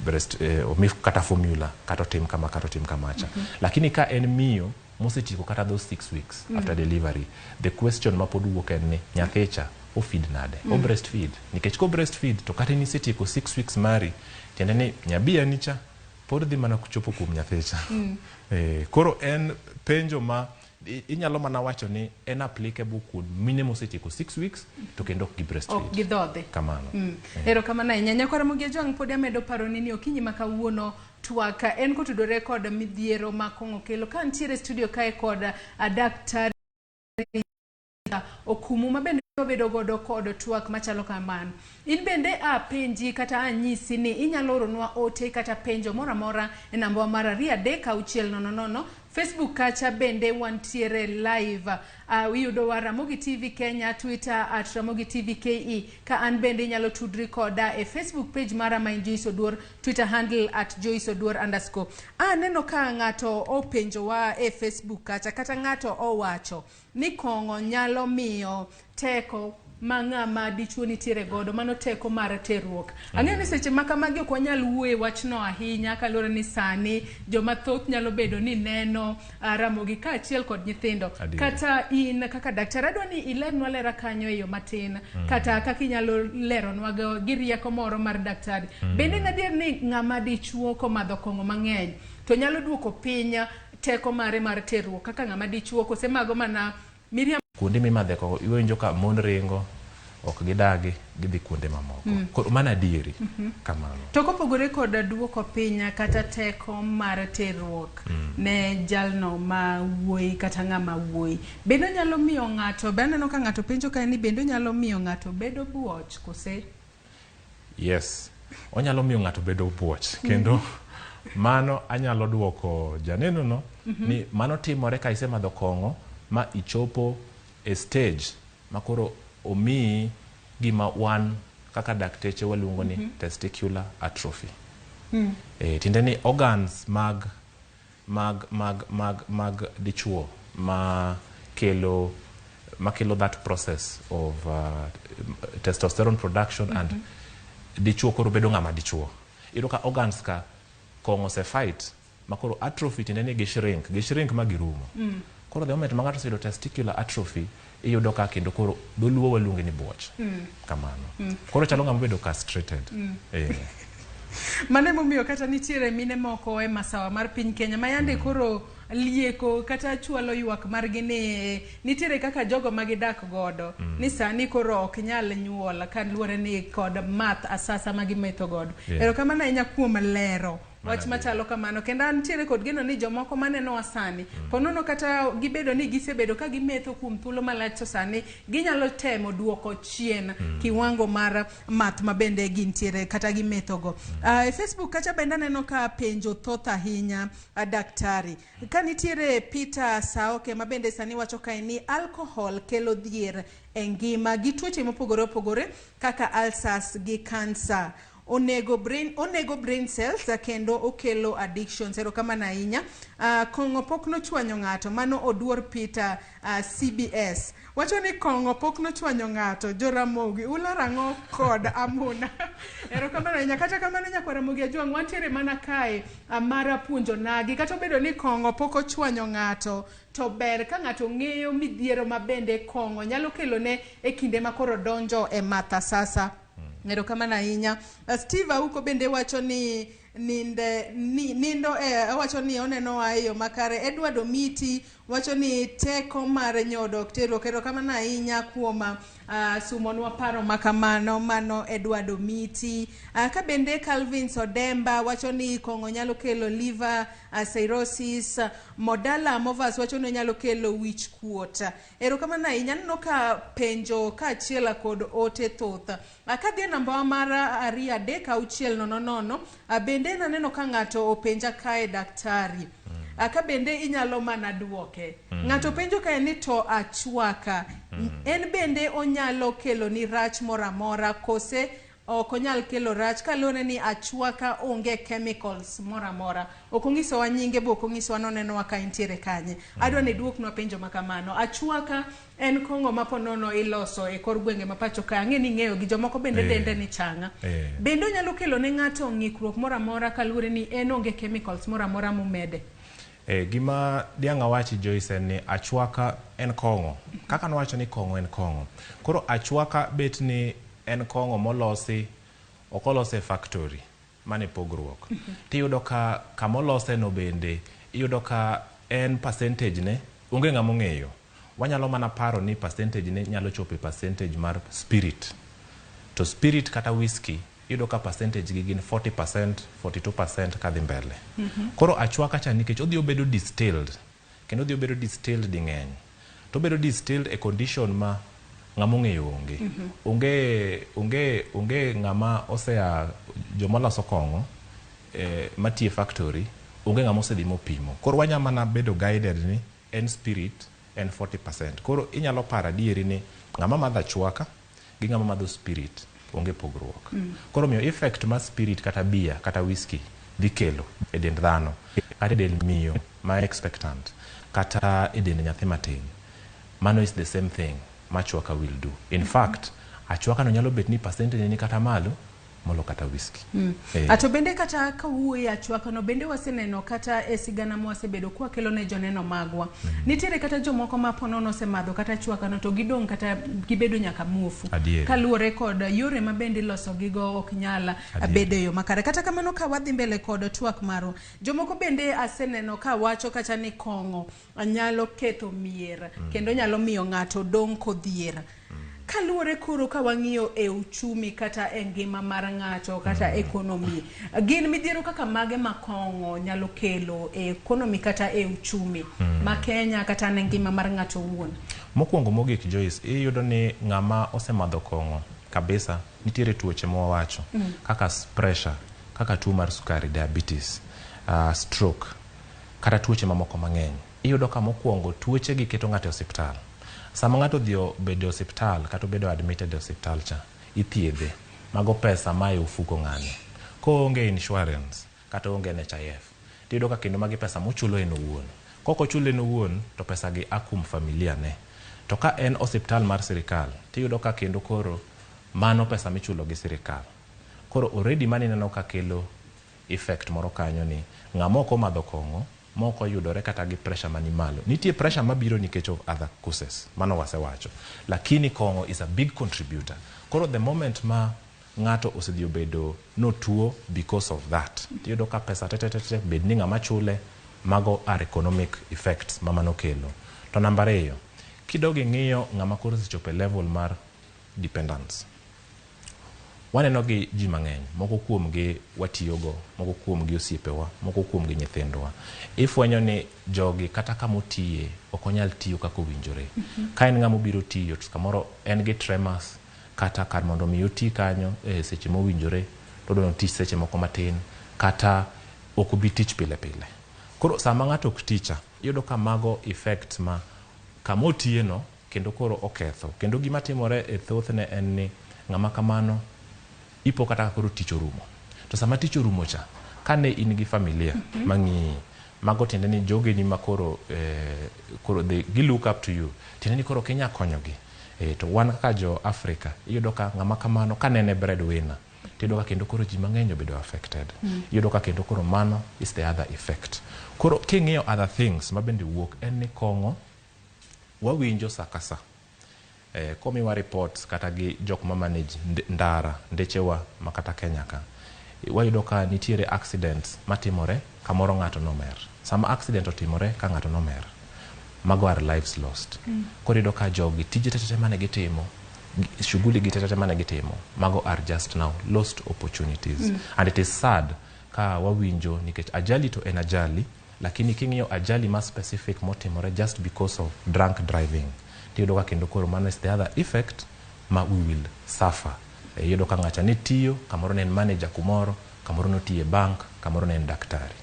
B: breast omi kata formula kata otim kama kata otim kamacha. Lakini ka en miyo mosetieko kata those 6 weeks after delivery, the question ma pod wuok en ni nyathi cha o feed nade? O breastfeed? Nikech ko breastfeed to kata in isetieko 6 weeks mari, tiende ni nyabia ni cha pod dhi mana chopo kuom nyathi cha. Koro en penjo ma inyalo mana wacho ni en applicable kuom mine mosetieko 6 weeks to kendo ok gi breastfeed.
A: Ok gidhodhi.
B: Kamano.
A: Erokamano ahinya. Nyakwar Ramogi Ajwang' pod amedo paroni ni okinyi ma kawuono twak en kotudore kod midhiero ma kong'o kelo. Ka nitiere studio kae kod daktari Okumu ma bende wabedo godo kod twak machalo kamano. In bende apenji kata anyisi ni inyalo oronwa ote kata penjo moro amora e namba mar 23600. Facebook kacha bende wantiere live. Iyudowa Ramogi TV Kenya, Twitter at Ramogi TV KE. Ka an bende inyalo tudri koda e Facebook page mara ma en Joyce Oduor, Twitter handle at Joyce Oduor underscore. Aneno ka ng'ato openjowa e Facebook kacha kata ng'ato owacho ni kong'o nyalo miyo teko ma ng'ama dichuo nitiere godo, mano teko mar terruok. Ang'eyo ni seche ma kamagi ok wanyal wuoye wachno ahinya kaluwore ni sani joma thoth nyalo bedo ni neno Ramogi kaachiel kod nyithindo. Kata in kaka daktari adwa ni ilernwa lera kanyo e yo matin kata kaka inyalo leronwa gi rieko moro mar daktari. Bende en adier ni ng'ama dichuo komadho kong'o mang'eny to nyalo duoko piny teko mare mar terruok kaka ng'ama dichuo kose mago mana miriambo?
B: Kuonde mimadhe kong'o iwinjo ka mon ringo ok gidagi gidhi kuonde mamoko. Koro mano adieri kamano.
A: To kopogore kod duoko piny kata teko mar terruok ne jalno ma wuoyi kata ng'ama wuoyi, bende onyalo miyo ng'ato, be aneno ka ng'ato penjo kae ni bende onyalo miyo ng'ato bedo buoch kose?
B: Yes, onyalo miyo ng'ato bedo buoch kendo mano anyalo duoko janeno no ni mano timore ka isemadho kong'o ma ichopo e stage ma koro omiyi gima wan kaka dakteche waluongo ni testicular atrophy. Tiende ni organs mag mag mag mag mag dichuo ma kelo makelo that process of testosterone production and dichuo koro bedo ng'ama dichuo. Iyudo ka organs ka kong'o ose fight ma koro atrophy tiende ni gi shrink ma girumo. Koro the moment ma ng'ato oseyudo testicular atrophy, iyudo ka kendo koro dholuo waluonge ni buoch. Kamano. Koro chalo ng'ama obedo castrated.
A: Mano emomiyo kata nitiere mine moko e masawa mar piny Kenya ma yande koro lieko kata chwalo ywak margi ni nitiere kaka jogo ma gidak godo ni sani koro ok nyal nyuol kaluwore ni kod math asasa ma gimetho godo. Erokamano ahinya kuom lero wach machalo kamano kendo antiere kod geno ni jomoko manenowa sani ponono kata gibedo ni gisebedo ka gimetho kuom thuolo malach to sani ginyalo temo duoko chien kiwango mar math ma bende gintiere kata gimethogo. E Facebook kacha bende aneno ka penjo thoth ahinya daktari. Ka nitiere Peter Saoke ma bende sani wacho kae ni alcohol kelo dhier e ngima gi tuoche mopogore opogore kaka ulcers gi kansa. Onego brain, onego brain cells kendo okelo addictions. Erokamano ahinya. Kong'o pok nochwanyo ng'ato. Mano Oduor Peter CBS. Wacho ni kong'o pok nochwanyo ng'ato. Joramogi, ular ang'o kod Amuna? Erokamano ahinya. Kata kamano nyakwar Ramogi Ajwang', wantiere mana kae mar puonjo nagi. Kata obedo ni kong'o pok ochwanyo ng'ato, to ber ka ng'ato ng'eyo midhiero ma bende kong'o nyalo kelone e kinde ma koro donjo e math asasa. Erokamano ahinya. Steve Auko bende wacho ni ninde ni, nindo owacho ni onenowa e yo makare. Edward Omiti wacho ni teko mar nyodo ok terruok. Erokamano ahinya kuom sumonwa paro makamano, mano Edward Omiti. Ka bende Calvin Sodemba wacho ni kong'o nyalo kelo liver cirrhosis. Modala Movas wacho ni onyalo kelo wich kuot. Erokamano ahinya. Aneno ka penjo kaachiel kod ote thoth. Kadhi e namba mar 2 3 6 0 0, bende naneno ka ng'ato openja kae daktari. Ka bende inyalo mana duoke. Ng'ato penjo kae ni to achwaka. En bende onyalo kelo ni rach moro amora kose ok onyal kelo rach kaluwore ni achwaka onge chemicals moro amora. Ok onyisowa nyinge bo ok onyisowa nonenowa ka entiere kanye. Adwa ni duoknwa penjo ma kamano. Achwaka en kong'o ma ponono iloso e kor gwenge ma pacho ka. Ang'e ni ing'eyo gi jomoko bende dende ni chang'a. Bende onyalo kelo ne ng'ato ng'ikruok moro amora kaluwore ni en onge chemicals moro amora momede.
B: Gima diang' awachi Joyce en ni achwaka en kong'o. Kaka nwawacho ni kong'o en kong'o. Koro achwaka bet ni en kong'o molosi, ok olose e factory. Mano e pogruok. Tiyudo ka kamolose no bende, iyudo ka en percentage ne, onge ng'ama ong'eyo. Wanyalo mana paro ni percentage ne nyalo chopo e percentage mar spirit. To spirit kata whisky, iyudo ka percentage gi gin 40%, 42% kadhi mbele. Koro achwaka cha nikech odhi obedo distilled, kendo odhi obedo distilled ding'eny. To obedo distilled e condition ma ng'ama ong'eyo onge. Onge ng'ama osea, joma loso kong'o, matiyo e factory, onge ng'ama osedhi mopimo. Koro wanyalo mana bedo guided ni en spirit, en 40%. Koro inyalo paro adieri ni ng'ama madho achwaka gi ng'ama madho spirit onge pogruok. Koro omiyo effect mar spirit kata beer kata whisky dhi kelo e dend dhano, kata e dend miyo ma expectant, kata e dend nyathi matin. Mano is the same thing ma achwaka will do. In fact, achwaka no nyalo bet ni percentage ni kata malo molo kata whisky.
A: Ato bende kata kawuoyo e achwaka no bende waseneno kata e sigana mwasebedo kwakelo ne joneno magwa. Nitiere kata jomoko ma ponono osemadho kata achwaka no to gidong' kata gibedo nyaka muofu. Kaluwore kod yore ma bende iloso gigo ok nyal bedo e yo makare. Kata kamano ka wadhi mbele kod twak marwa, jomoko bende aseneno ka wacho kata ni kong'o nyalo ketho mier kendo nyalo miyo ng'ato dong' kodhier. Kaluwore koro ka wang'iyo e uchumi kata e ngima mar ng'ato kata economy, gin midhiero kaka mage ma kong'o nyalo kelo e economy kata e uchumi ma Kenya kata ne ngima mar ng'ato owuon?
B: Mokwongo mogik Joyce, iyudo ni ng'ama osemadho kong'o kabisa nitiere tuoche mwawacho kaka pressure, kaka tuo mar sukari, diabetes, stroke, kata tuoche mamoko mang'eny. Iyudo ka mokwongo tuoche gi keto ng'ato e osiptal. Sama ng'ato odhi obedo e osiptal kata obedo admitted e osiptal cha, ithiedhe. Mago pesa mae ofuko ng'ani. Koonge insurance kata oonge NHIF, tiyudo ka kendo magi pesa mochulo en owuon. Kok ochulo en owuon, to pesa gi a kuom familia ne. To ka en osiptal mar sirikal, tiyudo ka kendo koro mano pesa michulo gi sirikal. Koro already mano ineno ka kelo effect moro kanyo ni ng'ama ok omadho kong'o, moko yudore kata gi pressure mani malo. Nitie pressure mabiro nikech of other causes, mano wasewacho. Lakini kong'o is a big contributor. Koro the moment ma ng'ato osedhi obedo notuo because of that, tiyudo ka pesa te bed ni ng'ama chule, mago are economic effects ma mano kelo. To namba ariyo, kidog ing'iyo ng'ama koro osechopo e level mar dependence. Waneno gi ji mang'eny, moko kuomgi watiyogo, moko kuomgi osiepewa, moko kuomgi nyithindwa. Ifwenyo ni jogi kata kama otiye, ok onyal tiyo kaka owinjore. Ka en ng'ama obiro tiyo, to kamoro en gi tremors, kata kar mondo mi oti kanyo e seche mowinjore, to odwa ni oti seche moko matin, kata ok obi tich pile pile. Koro sama ng'ato ok ti cha, iyudo ka mago effects ma kama otiye no, kendo koro oketho. Kendo gima timore e thothne en ni ng'ama kamano Ipo kata ka koro tich orumo. To sama tich orumo cha, kane in gi familia mang'iyi, mago tiende ni jogeni ma koro, koro they, gi look up to you. Tiende ni koro ok inya konyogi. To wan kaka jo Africa, iyudo ka ng'ama kamano ka nene breadwinner, tiyudo ka kendo koro ji mang'eny obedo affected. Iyudo ka kendo koro mano is the other effect. Koro king'iyo other things mabende wuok en ni kong'o wawinjo sa ka sa. Komiwa reports kata gi jok ma manage ndara, ndechewa ma kata Kenya ka, wayudo ka nitiere accidents matimore kamoro ng'ato nomer. Sama accident otimore ka ng'ato nomer, mago are lives lost. Koro iyudo ka jogi tije tete mane gitimo, shughuli gi tete mane gitimo, mago are just now lost opportunities. And it is sad ka wawinjo nikech ajali to en ajali, lakini king'iyo ajali ma specific motimore just because of drunk driving, tiyudo ka kendo koro mano is the other effect ma we will suffer. Iyudo ka ng'acha ne tiyo, kamoro ne en manager kumoro, kamoro notiyo e bank, kamoro ne en daktari.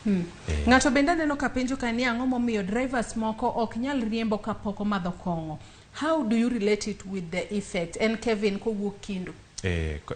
A: Ng'ato bende aneno ka penjo ka ni ang'o momiyo drivers moko ok nyal riembo kapok omadho kong'o. How do you relate it with the effect? En Kevin kowuok Kindu.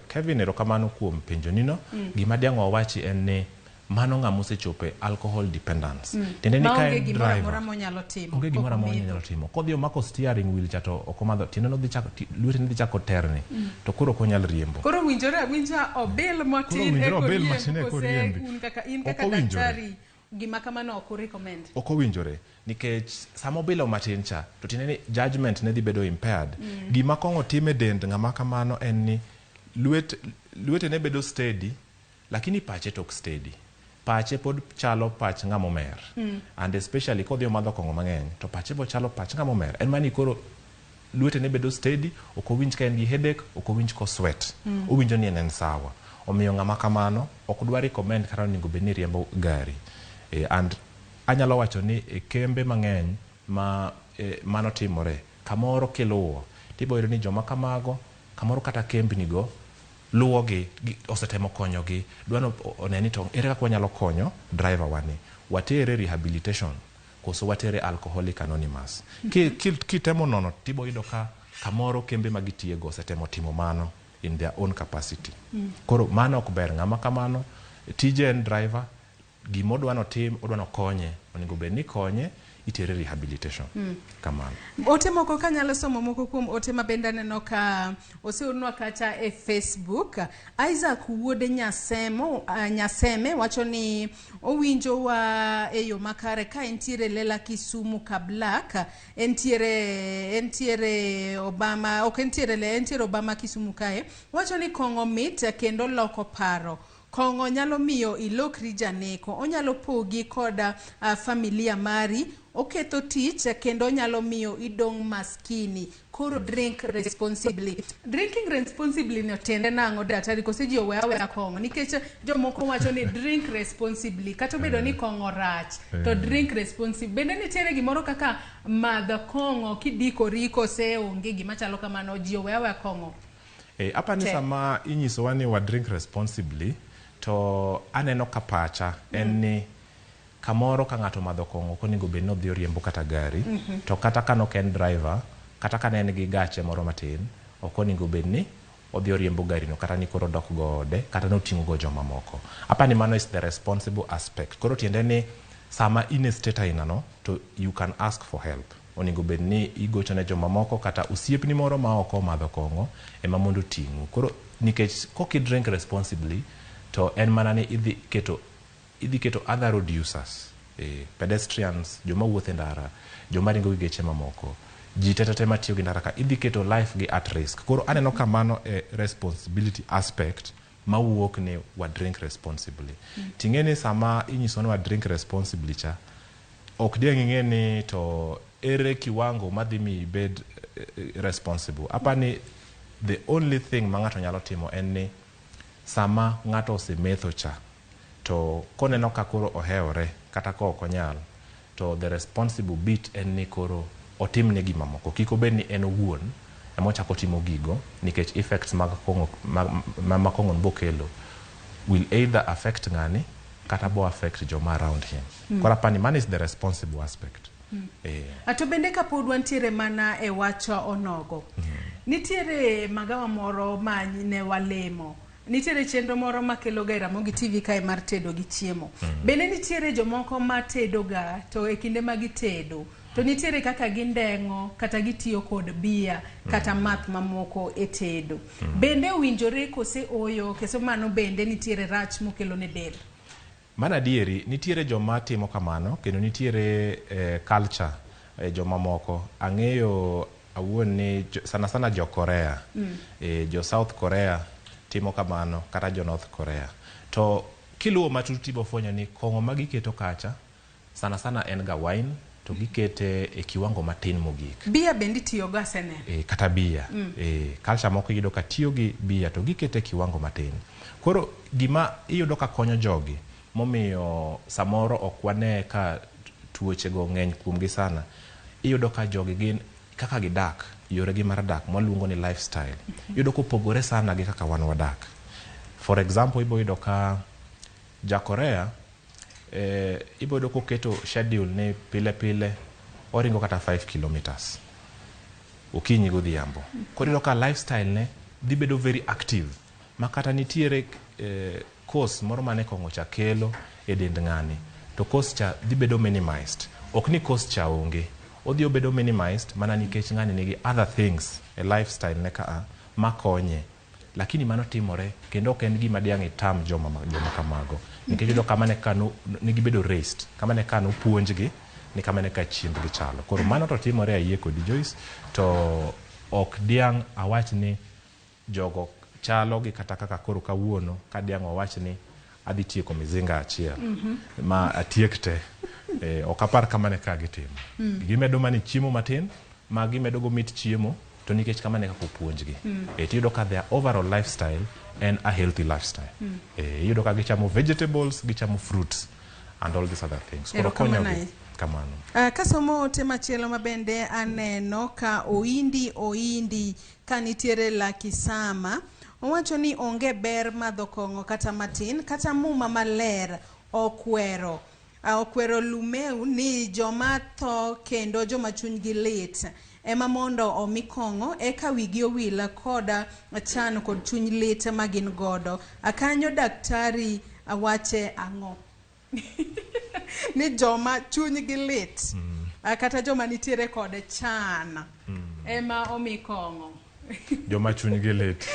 B: Kevin, erokamano kuom penjo nino. Gima diang' wawachi en ni mano ng'ama osechopo e alcohol dependence. Tiende ni ka
A: Maonge
B: en
A: gimoro
B: driver,
A: amora monyalo timo.
B: onge gimoro amora
A: Kok
B: monyalo timo. Kodhi omako steering wheel cha to ok omadho, tiende nodhi chako, lwetene dhi chako terni. To koro ok onyal riembo.
A: Koro winjore awinja obil matin
B: Koro owinjore
A: eko
B: obil
A: riemb
B: matin eko
A: kose
B: riembi.
A: un kaka, in
B: Ok
A: kaka
B: owinjore.
A: daktari gima kamano ok urecommend.
B: Ok owinjore nikech sama obilo matin cha to tiende ni judgment ne dhi bedo impaired. Gima kong'o timo e dend ng'ama kamano en ni lwetene bedo steady, lakini pache to ok steady. Pache pod chalo pach ng'ama omer. And especially kodhi omadho kong'o mang'eny, to pache bo chalo pach ng'ama omer. En mani koro lwetene bedo steady, ok owinj ka en gi headache, ok owinj ko sweat. Owinjo ni en sawa. Omiyo ng'ama kamano ok dwa recommend kata onego bed ni riembo gari. And anyalo wacho ni e kembe mang'eny ma mano timore, kamoro kiluwo, tibo yudo ni joma kamago, kamoro kata kembni go, luwogi, osetemo konyogi, dwano one ni to ere kaka wanyalo konyo driver wani. Watere rehabilitation, koso watere Alcoholic Anonymous. Kitemo nono, tibo yudo ka kamoro kembe ma gitiyego osetemo timo mano in their own capacity. Koro mano ok ber, ng'ama kamano, tije en driver, gima odwa notim, odwa nokonye, onego bed ni konye, itere rehabilitation. Kamano.
A: Ote moko kanyalo somo moko kuom ote ma bende aneno ka oseornwa kata e Facebook. Isaac wuod Nyaseme wacho ni owinjo wa e yo makare ka entiere Lela Kisumu Kablak, entiere Obama, ok entiere le, entiere Obama Kisumu kae. Wacho ni kong'o mit kendo loko paro. Kong'o nyalo miyo ilokri janeko, onyalo pogi koda familia mari, oketho tich kendo onyalo miyo idong' maskini. Koro drink responsibly. Drinking responsibly no tiende nang'o daktari, kose ji owe aweya kong'o? Nikech jomoko wacho ni drink responsibly, kata obedo ni kong'o rach, to drink responsibly. Bende nitiere gimoro kaka madho kong'o kidikori kose onge gima chalo kamano, ji owe aweya kong'o?
B: Apa ni sama inyisowa ni wa drink responsibly, to aneno ka pacha en ni kamoro ka ng'ato omadho kong'o ok onego bed ni odhi oriembo kata gari, to kata ka nok en driver, kata ka ne en gi gache moro matin, ok onego bed ni odhi oriembo gari no, kata ni koro odok go ode, kata noting'o go jomamoko. Apa ni mano is the responsible aspect. Koro tiende ni sama in e state aina no, to you can ask for help. Onego bed ni igocho ne jomamoko kata osiepni moro ma ok omadho kong'o ema mondo oting'u. Koro nikech kok i drink responsibly, to en mana ni idhi keto other road users, pedestrians, joma wuotho e ndara, joma ringo gi geche mamoko, ji te te matiyo gi ndara ka, idhi keto life gi at risk. Koro aneno ka mano e responsibility aspect mawuok ni wa drink responsibly. Ting'e ni sama inyiso ni wa drink responsibly cha, ok diang' ing'e ni to ere kiwango madhi miyi ibed responsible. Apa ni the only thing ma ng'ato nyalo timo en ni sama ng'ato osemetho cha, to koneno ka koro ohewore kata ka ok onyal, to the responsible bit en ni koro otimne gima moko. Kik obed ni en owuon ema ochako timo gigo, nikech effects mag kong'o ma kong'o bokelo will either affect ng'ani kata bo affect joma around him. Koro apani mano is the responsible aspect.
A: To bende kapod wantiere mana e wach onogo, nitiere magawa moro ma ne walemo. Nitiere chenro moro makelo ga e Ramogi TV kae mar tedo gi chiemo. Bende nitiere jomoko ma tedo ga to e kinde ma gitedo to nitiere kaka gindeng'o kata gitiyo kod bia kata math mamoko e tedo. Bende owinjore kose oyo kose mano bende nitiere rach mokelo ne del?
B: Mano adieri, nitiere joma timo kamano kendo nitiere culture e joma moko. Ang'eyo awuon ni sana sana jo Korea, jo South Korea timo kamano kata jo North Korea. To kiluwo matut tibo fwenyo ni kong'o ma giketo kacha sana sana en ga wine to gikete e kiwango matin mogik.
A: Bia bende itiyogo aseneno.
B: Kata bia. Culture moko iyudo ka tiyo gi bia to gikete e kiwango matin. Koro gima iyudo ka konyo jogi momiyo samoro ok wane ka tuoche go ng'eny kuomgi sana, iyudo ka jogi gin kaka gidak, yoregi mar dak mwaluongo ni lifestyle, iyudo kopogore sana gi kaka wan wadak. For example, ibo yudo ka ja Korea ibo yudo koketo schedule ni pile pile oringo kata 5 kilometers okinyi godhiambo. Koro iyudo ka lifestyle ne dhi bedo very active ma kata nitiere cause moro mane kong'o cha kelo e dend ng'ani to cause cha dhi bedo minimized. Ok ni cause cha onge, odhi obedo minimized mana nikech ng'ani nigi other things e lifestyle ne kaa makonye. Lakini mano timore kendo ok en gima diang' itam joma kamago. Nikech iyudo kama ne ka ne gibedo raised, kama ne ka nopuonjgi ni kama ne ka chiembgi chalo. Koro mano to timore, ayie kodi Joyce, to ok diang' awach ni jogo chalo gi kata kaka koro kawuono ka diang' wawach ni adhi tieko mizinga achiel ma atiek te. Ok apar kamano e kaka gitimo. Gimedo mana chiemo matin ma gimedo go mit chiemo to nikech kamano e kaka opuonjgi. Tiyudo ka their overall lifestyle en a healthy lifestyle. Iyudo ka gichamo vegetables, gichamo fruits and all these other things. Koro konyogi kamano.
A: Kasomo ote machielo ma bende aneno ka Oindi ka nitiere Lakisama, owacho ni onge ber madho kong'o kata matin, kata muma maler okwero. Okwero Lumeu ni joma tho kendo joma chunygi lit ema mondo omi kong'o eka wigi owil koda chan kod chuny lit ma gin godo. Kanyo daktari wache ang'o? Ni joma chunygi lit kata joma nitiere kod chan ema omi kong'o.
B: Joma chunygi lit.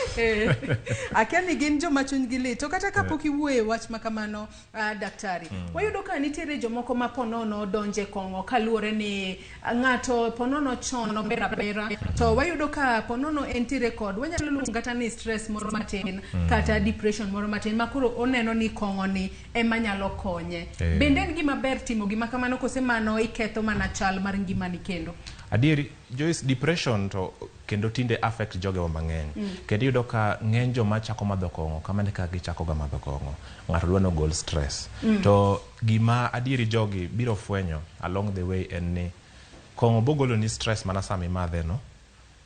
A: Akia ni gin joma chunygi lit. To kata kapok iwuoye wach ma kamano, daktari, wayudo ka nitiere jomoko ma ponono donje kong'o kaluwore ni ng'ato ponono chon ober abera, to wayudo ka ponono entiere kod wanyalo luongo kata ni stress moro matin, kata depression moro matin ma koro oneno ni kong'o ni ema nyalo konye. Bende en gima ber timo gima kamano kose mano iketho mana chal mar ngimani kendo?
B: Adieri Joyce, depression to kendo tinde affect jogewa mang'eny. Kendo iyudo ka ng'eny joma chako madho kong'o kamano e kaka gichako ga madho kong'o. Ng'ato dwa ni ogol stress. To gima adieri jogi biro fwenyo along the way en ni kong'o bogolo ni stress mana sama imadhe no,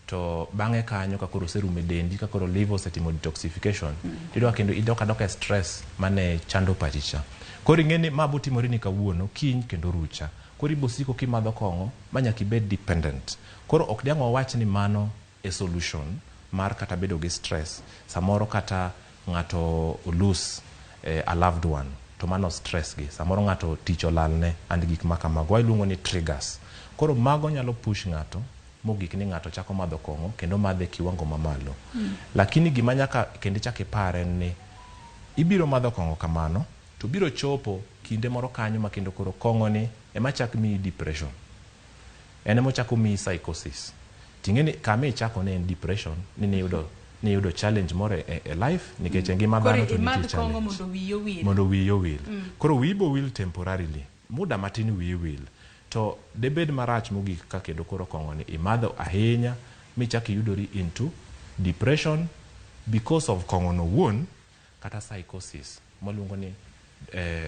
B: to bang'e kanyo ka koro oserumo e dendi, ka koro liver osetimo detoxification, tiyudo ka kendo idok adoka e stress mane chando pachi cha. Koro ing'e ni ma botimore ni kawuono, kiny kendo rucha. Koro ibosiko kimadho kong'o ma nyaka ibed dependent. Koro ok diang' wawach ni mano e solution mar kata bedo gi stress. Samoro kata ng'ato lose a loved one to mano stress gi. Samoro ng'ato tich olalne and gik ma kamago. Waluongo ni triggers. Koro mago nyalo push ng'ato mogik ni ng'ato chako madho kong'o kendo madhe e kiwango mamalo. Lakini gima nyaka kendo ichak ipar en ni ibiro madho kong'o kamano to biro chopo kinde moro kanyo ma kendo koro kong'o ni ema chak miyi depression. En ema ochako miyi psychosis. Ting'e ni kama ichako ne en depression ni niyudo challenge moro e life nikech e ngima dhano to nitie
A: imadh kong'o
B: challenge.
A: Mondo wiyi owil.
B: Mondo wiyi owil. Koro wiyi bo wil temporarily. Muda matin wiyi wil. To debed marach mogik ka kendo koro kong'o ni imadho ahinya michak iyudori into depression because of kong'o no wuon kata psychosis mwaluongo ni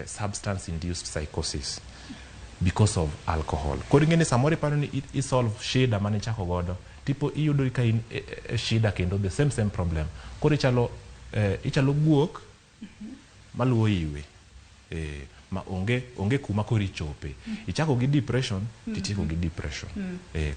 B: substance induced psychosis because of alcohol. Koro ing'e ni samoro iparo ni i solve shida mane ichako godo, tipo iyudori ka in e shida kendo the same problem. Koro ichalo guok maluwo iwe. Ma onge kuma koro ichope. Ichako gi depression, titieko gi depression.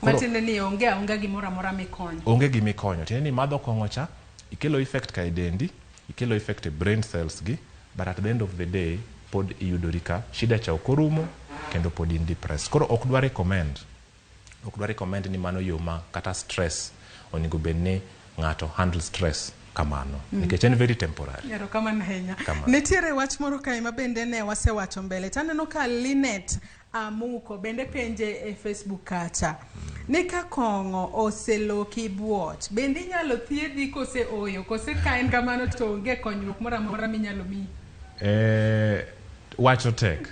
B: Koro
A: Matiende ni onge aonga gimoro amora mikonyo.
B: Onge gima ikonyo. Tiende ni madho kong'o cha, ikelo effect ka e dendi, Ikelo effect e brain cells gi, but at the end of the day pod iyudori ka shida cha ok orumo kendo pod in depressed. Koro ok dwa recommend, ok dwa recommend ni mano yo ma kata stress onego bed ni ng'ato handle stress kamano nikech en very temporary.
A: Erokamano ahinya.
B: Kamano.
A: Nitiere wach moro kae ma bende ne wasewacho mbele. Taneno ka Linet Amuko bende penje e Facebook kacha. Ni ka kong'o oseloki buoch, bende inyalo thiedhi kose oyo, kose ka en kamano to onge konyruok moro amora minyalo miyi?
B: Wacho tek.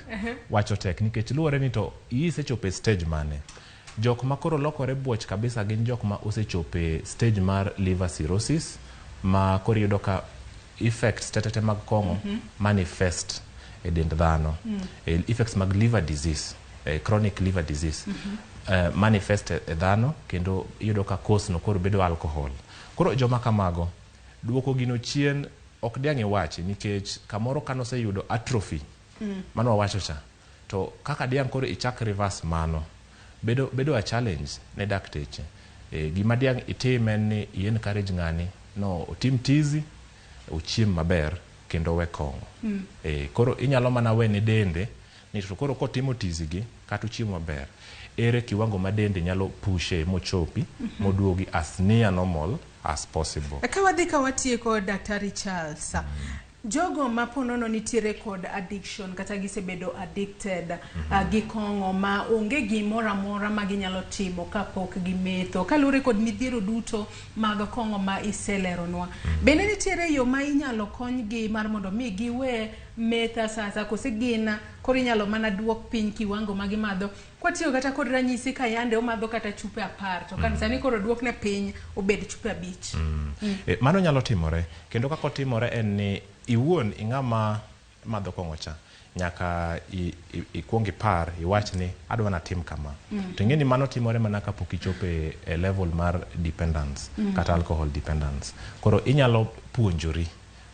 B: Wacho tek nikech luwore ni to isechopo e stage mane. Jok ma koro lokore buoch kabisa gin jok ma osechopo e stage mar liver cirrhosis ma koro iyudo ka effects tetete mag kong'o manifest e dend dhano. Effects mag liver disease, chronic liver disease manifest e dhano kendo iyudo ka cause no koro bedo alcohol. Koro joma kamago duoko gino chien ok diang' iwachi nikech kamoro kanoseyudo atrophy mano wawacho cha to kaka diang' koro ichak reverse mano bedo a challenge ne dakteche. Gima diang' itim en ni i encourage ng'ani no otim tizi, ochiem maber kendo owe kong'o. Koro inyalo mana wene dende ni to koro kotimo tizi gi kata ochiemo maber, ere kiwango ma dende nyalo pushe mochopi moduogi as near normal as possible.
A: Ka wadhi ka watieko Daktari Charles, jogo ma ponono nitiere kod addiction kata gisebedo addicted gi kong'o ma onge gimoro amora ma ginyalo timo kapok gimetho kaluwore kod midhiero duto mag kong'o ma iseleronwa. Bende nitiere yo ma inyalo konygi mar mondo mi giwe metho sasa kose gin koro inyalo mana duok piny kiwango ma gimadho? Kwatiyo kata kod ranyisi ka yande omadho kata chupe 10 to kan sani koro duokne piny obed chupe 5.
B: Mano nyalo timore kendo kaka otimore en ni iwuon ing'ama madho kong'o cha nyaka ikuong ipar iwach ni adwa natim kama. To ing'e ni mano timore mana kapok ichopo e level mar dependence kata alcohol dependence. Koro inyalo puonjori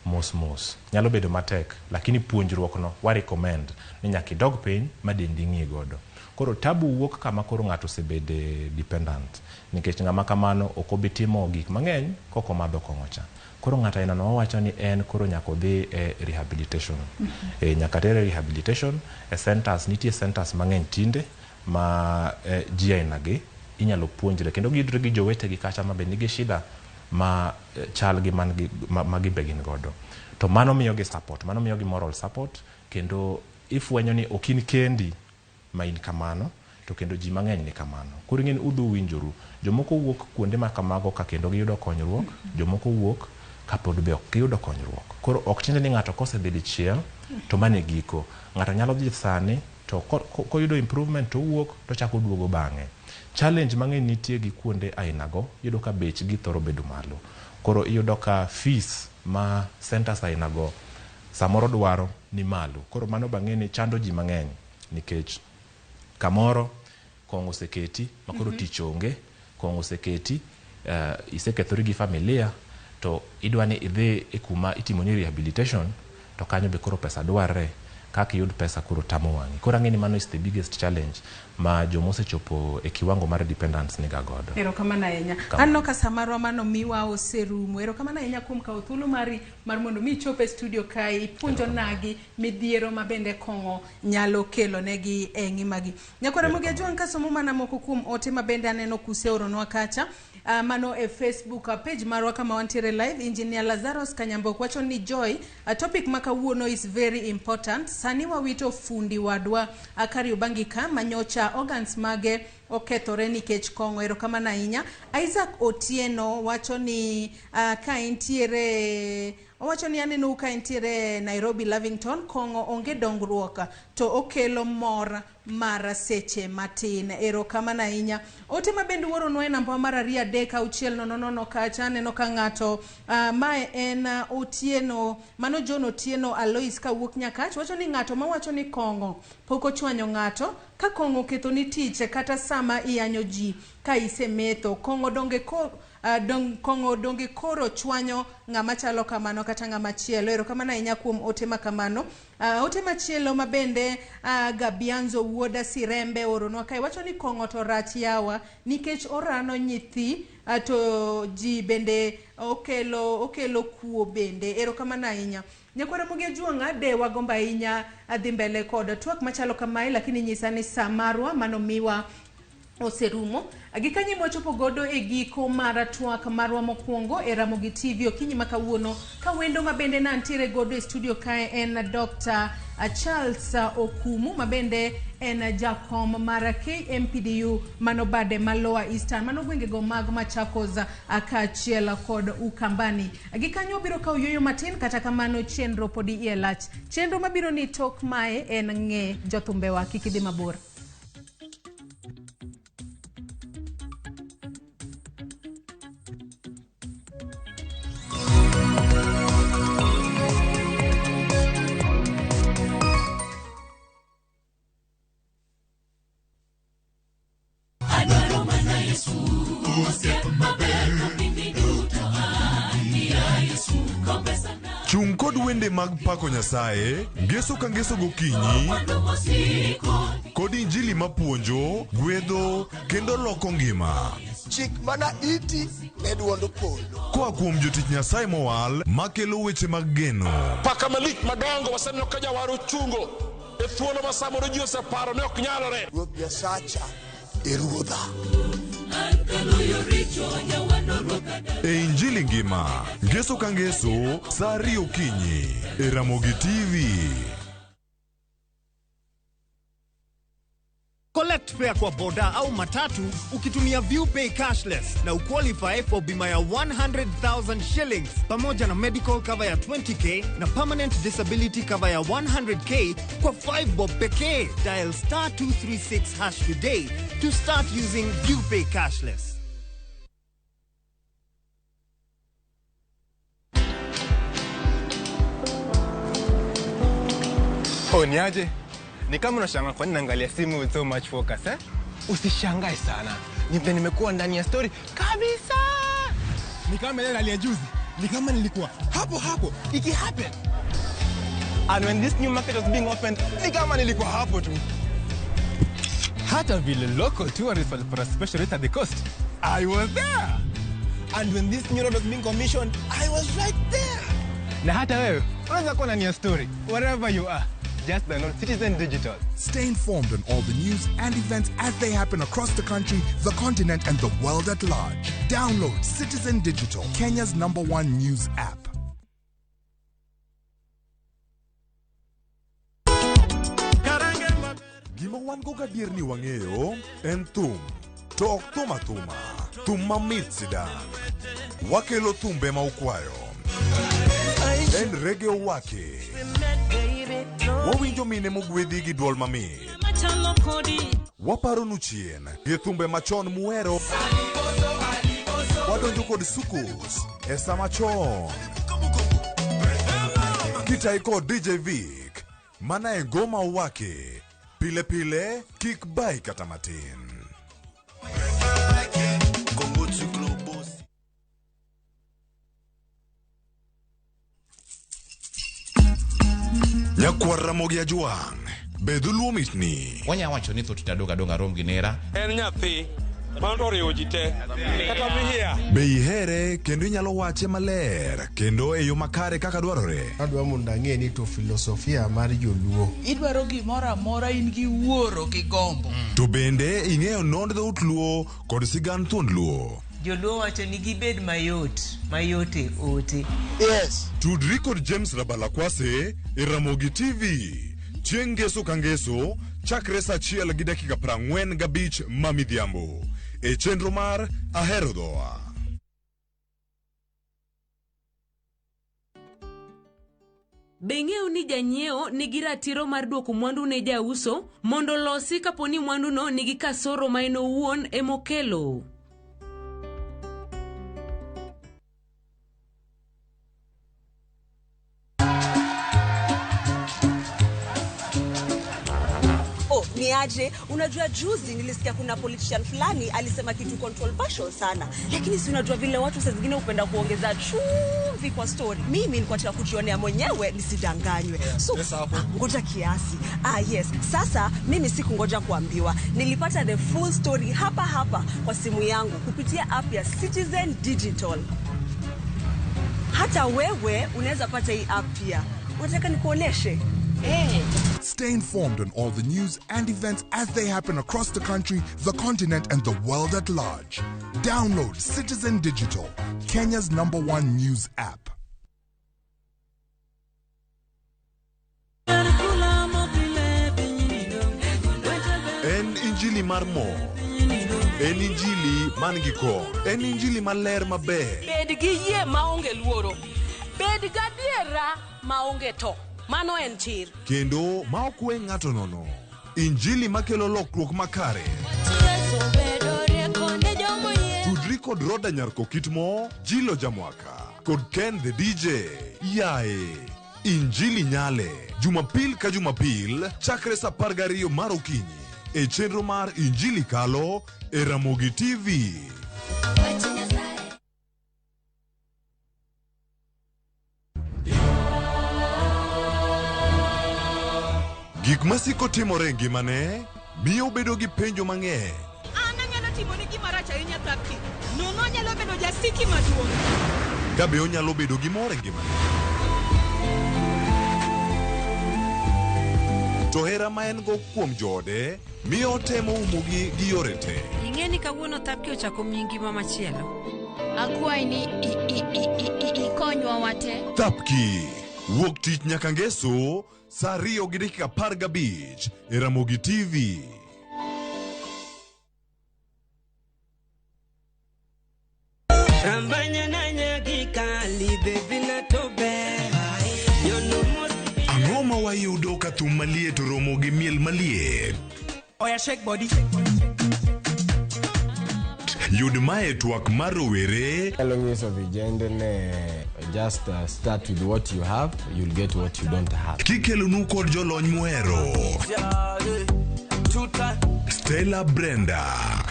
B: mos mos, nyalo bedo matek lakini puonjruok no wa recommend ni nyaka idog piny ma dendi ng'i godo. Koro tabu wuok kama koro ng'ato osebede dependent nikech ng'ama kamano ok obi timo gik mang'eny kok omadho kong'o cha. Koro ng'ato aina no wawacho ni en koro nyaka odhi e rehabilitation. Nyaka tere rehabilitation e centers, nitie centers mang'eny tinde ma ji aina gi inyalo puonjre kendo giyudre gi jowetegi kacha ma be nigi shida ma chal gi man gi ma gin be gin godo. To mano miyogi support, mano miyogi moral support kendo ifwenyo ni ok in kendi ma in kamano to kendo ji mang'eny ni kamano. Koro ing'e ni udhi uwinjoru. Jomoko wuok kuonde ma kamago ka kendo giyudo konyruok, jomoko wuok kapod be ok giyudo konyruok. Koro ok tiende ni ng'ato kosedhi dichiel to mano e giko. Ng'ato nyalo dhi sani to koyudo improvement to owuok to ochako oduogo bang'e. Challenge mang'eny nitie gi kuonde aina go, iyudo ka bechgi thoro bedo malo. Koro iyudo ka fees ma centers aina go samoro dwaro ni malo. Koro mano bang'e ni chando ji mang'eny nikech kamoro kong'o oseketi ma koro tich onge, kong'o oseketi, isekethori gi familia to idwa ni idhi e kuma itimoni rehabilitation to kanyo be koro pesa dwarre kaka iyud pesa koro tamo wang'i. Koro ang'e ni mano is the biggest challenge ma jomosechopo e kiwango mar dependence niga godo.
A: Erokamano ahinya.
B: Kamano.
A: Aneno ka samarwa manomiwa oserumo. Erokamano ahinya kuom kawo thuolo mari mar mondo mi ichop e studio kae ipuonjo nagi midhiero ma bende kong'o nyalo kelo negi e ngimagi. Nyakwara Ramogi Ajwang' kasomo mana moko kuom ote ma bende aneno kuseoronwa kacha. Mano e Facebook page marwa kama wantiere live. Engineer Lazarus Kanyambok wacho ni Joy, topic ma kawuono is very important. Sani wawito fundi wadwa Kariobangi ka manyocha organs mage okethore nikech kong'o. Erokamano ahinya. Isaac Otieno wacho ni ka entiere owacho ni aneno ka entiere Nairobi Lavington, kong'o onge dongruok to okelo mor mar seche matin. Erokamano ahinya. Ote ma bende uoronwa e namba mar 2 3 6 0 0 kacha aneno ka ng'ato mae en Otieno, mano John Otieno Alois kawuok Nyakach wacho ni ng'ato mawacho ni kong'o pok ochwanyo ng'ato ka kong'o okethoni tich kata sama iyanyo ji ka isemetho kong'o donge ko Dong kong'o donge koro chwanyo ng'ama chalo kamano kata ng'ama chielo. Erokamano ahinya kuom ote ma kamano. Ote machielo ma bende Gabianzo wuoda Sirembe oronwa kae wacho ni kong'o to rach yawa nikech orano nyithi to ji bende okelo kuo bende. Erokamano ahinya. Nyakwara Ramogi Ajuang'a, de wagombo ahinya dhi mbele kod twak machalo kamae, lakini nyisa ni saa marwa manomiwa oserumo. Gikanyo mwachopo godo e giko mar twak marwa mokwongo e Ramogi TV okinyi ma kawuono, ka wendo ma bende nantiere godo e studio kae en Dr. Charles Okumu, ma bende en jakom mar KMPDU mano bade ma Lower Eastern, mano gwengego mag Machakos kaachiel kod Ukambani. Gikanyo biro kawo yueyo matin, kata kamano chenro podi iye lach. Chenro mabiro ni tok mae en ng'e jothumbewa, kik idhi mabor.
N: Adwaro mana Yesu, osiep maber kapindi duto an ya Yesu, kopesa
D: Chung' kod wende mag pako Nyasaye, ngeso ka ngeso gokinyi,
N: mwandu mosiko
D: kod injili mapuonjo, gwedho kendo loko ngima.
O: Chik mana iti ne duond polo.
D: Koa kuom jotich Nyasaye mowal makelo weche mag geno.
P: Paka malich madongo waseneno ka jawar ochungo e thuolo ma samoro ji oseparo ni ok nyalore.
O: Ruoth Nyasacha e ruodha.
N: an kaloyo richo jawando ruoka
D: E injili ngima, ngeso ka ngeso, saa 2 okinyi, e Ramogi TV.
Q: Collect fare kwa boda au matatu ukitumia ViewPay cashless na uqualify for bima ya 100,000 shillings pamoja na medical cover ya 20k na permanent disability cover ya 100k kwa 5 bob pekee. Dial star 236 hash today to start using ViewPay cashless.
R: Oh, niaje? Ni kama unashangaa kwa nini naangalia simu with so much focus, eh? Usishangae sana. Ni vile nimekuwa ndani ya story kabisa. Ni kama ile hali ya juzi. Ni kama nilikuwa hapo hapo iki happen. And when this new market was being opened, ni kama nilikuwa hapo tu. Hata vile local tourists walipata special rate at the coast, I was there. And when this new road was being commissioned, I was right there. Na hata wewe unaweza kuwa ndani ya story wherever you are. Just download Citizen Digital.
L: Stay informed on all the news and events as they happen across the country, the continent, and the world at large. Download Citizen Digital, Kenya's #1 news app.
D: Gima wan go gadier ni wang'eyo en thum, to ok thum athuma, thum mamit sidang'. Wakelo thumbe ma ukwayo. En reggae owake. Wawinjo mine mogwedhi gi duol mamit. Waparonu chien gi thumbe machon muhero. Wadonjo kod sukus e sama chon. Kitai kod DJ Vic, mana e ngoma owake. Pile pile, kik bai kata matin. Nyakwar Ramogi Ajwang', be dholuo mitni.
S: Wanya wacho ni thoth tadonga donga rom gi nera.
P: En nyathi mano oriwo ji te kata mihia.
D: Be ihere kendo inyalo wache maler kendo e yo makare kaka dwarore.
T: Adwa mondo ang'e ni to filosofia mar joluo.
U: Idwaro gimoro amora in gi wuoro gi gombo.
D: To bende ing'eyo nond dhout luo kod sigand thuond luo.
V: Joluo wacho ni gibed mayot, mayot e ote.
O: Yes.
D: Tudri kod James Rabalakwase e Ramogi TV. Chieng' ngeso ka ngeso, chakre saa 1:45 ma midhiambo. E chenro mar Ahero Dhowa.
W: Be ing'eyo ni janyiewo nigi ratiro mar duoko mwandu ne jauso mondo olosi kapo ni mwanduno nigi kasoro ma en owuon emokelo?
K: Oh, ni Ni aje? Unajua juzi nilisikia kuna politician fulani alisema kitu controversial sana, lakini si unajua vile watu saa zingine hupenda kuongeza chumvi kwa story. Mimi nilikuwa nataka kujionea mwenyewe nisidanganywe. So ngoja kiasi. Yes. Sasa mimi sikungoja kuambiwa. Nilipata the full story hapa hapa kwa simu yangu kupitia app ya Citizen Digital. Hata wewe unaweza pata hii app pia. Unataka nikuoneshe? Hey.
L: Stay informed on all the news and events as they happen across the country, the continent, and the world at large. Download Citizen Digital, Kenya's #1 news app.
D: En injili mar mor, en injili man gi kor, en injili maler maber.
C: Bed gi yie maonge luoro. Bed gadiera maonge to. Mano en chir.
D: Kendo ma ok we ng'ato nono. Injili makelo lokruok makare. Tudri kod Roda Nyarko Kitmo, Jilo Jamwaka, kod Ken the DJ. Yae, Injili Nyale. Jumapil ka Jumapil, chakre sa 12 mar okinyi. E chenro mar Injili Kalo e Ramogi TV. Gik masiko timore e ngimane miyo obedo gi penjo mang'eny.
C: An anyalo timoni gima rach ahinya Thapki. Nono anyalo bedo jasiki maduong'.
D: Ka be onyalo bedo gi mor e ngimane. To hera ma en go kuom joode miyo otemo umogi gi yore te.
E: Ing'e ni kawuono Thapki ochako miyi ngima machielo.
I: Akwayi ni ikonywa wate.
D: Thapki wuok tich nyaka ngeso saa 2:15 e Ramogi TV. Ang'o ma wayudo ka thum maliet oromo gi miel maliet?
U: Oya shake body.
D: Yud mae twak mar rowere.
F: Anyalo nyiso vijende ne just start with what you have, you'll get what you don't have.
D: Kikelonu kod jolony muhero. Stella Brenda,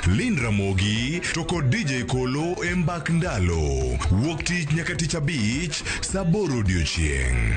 D: Lynn Ramogi, to kod DJ Kolo e mbak ndalo. Wuok tich nyaka tich abich, saa 8 odiochieng'.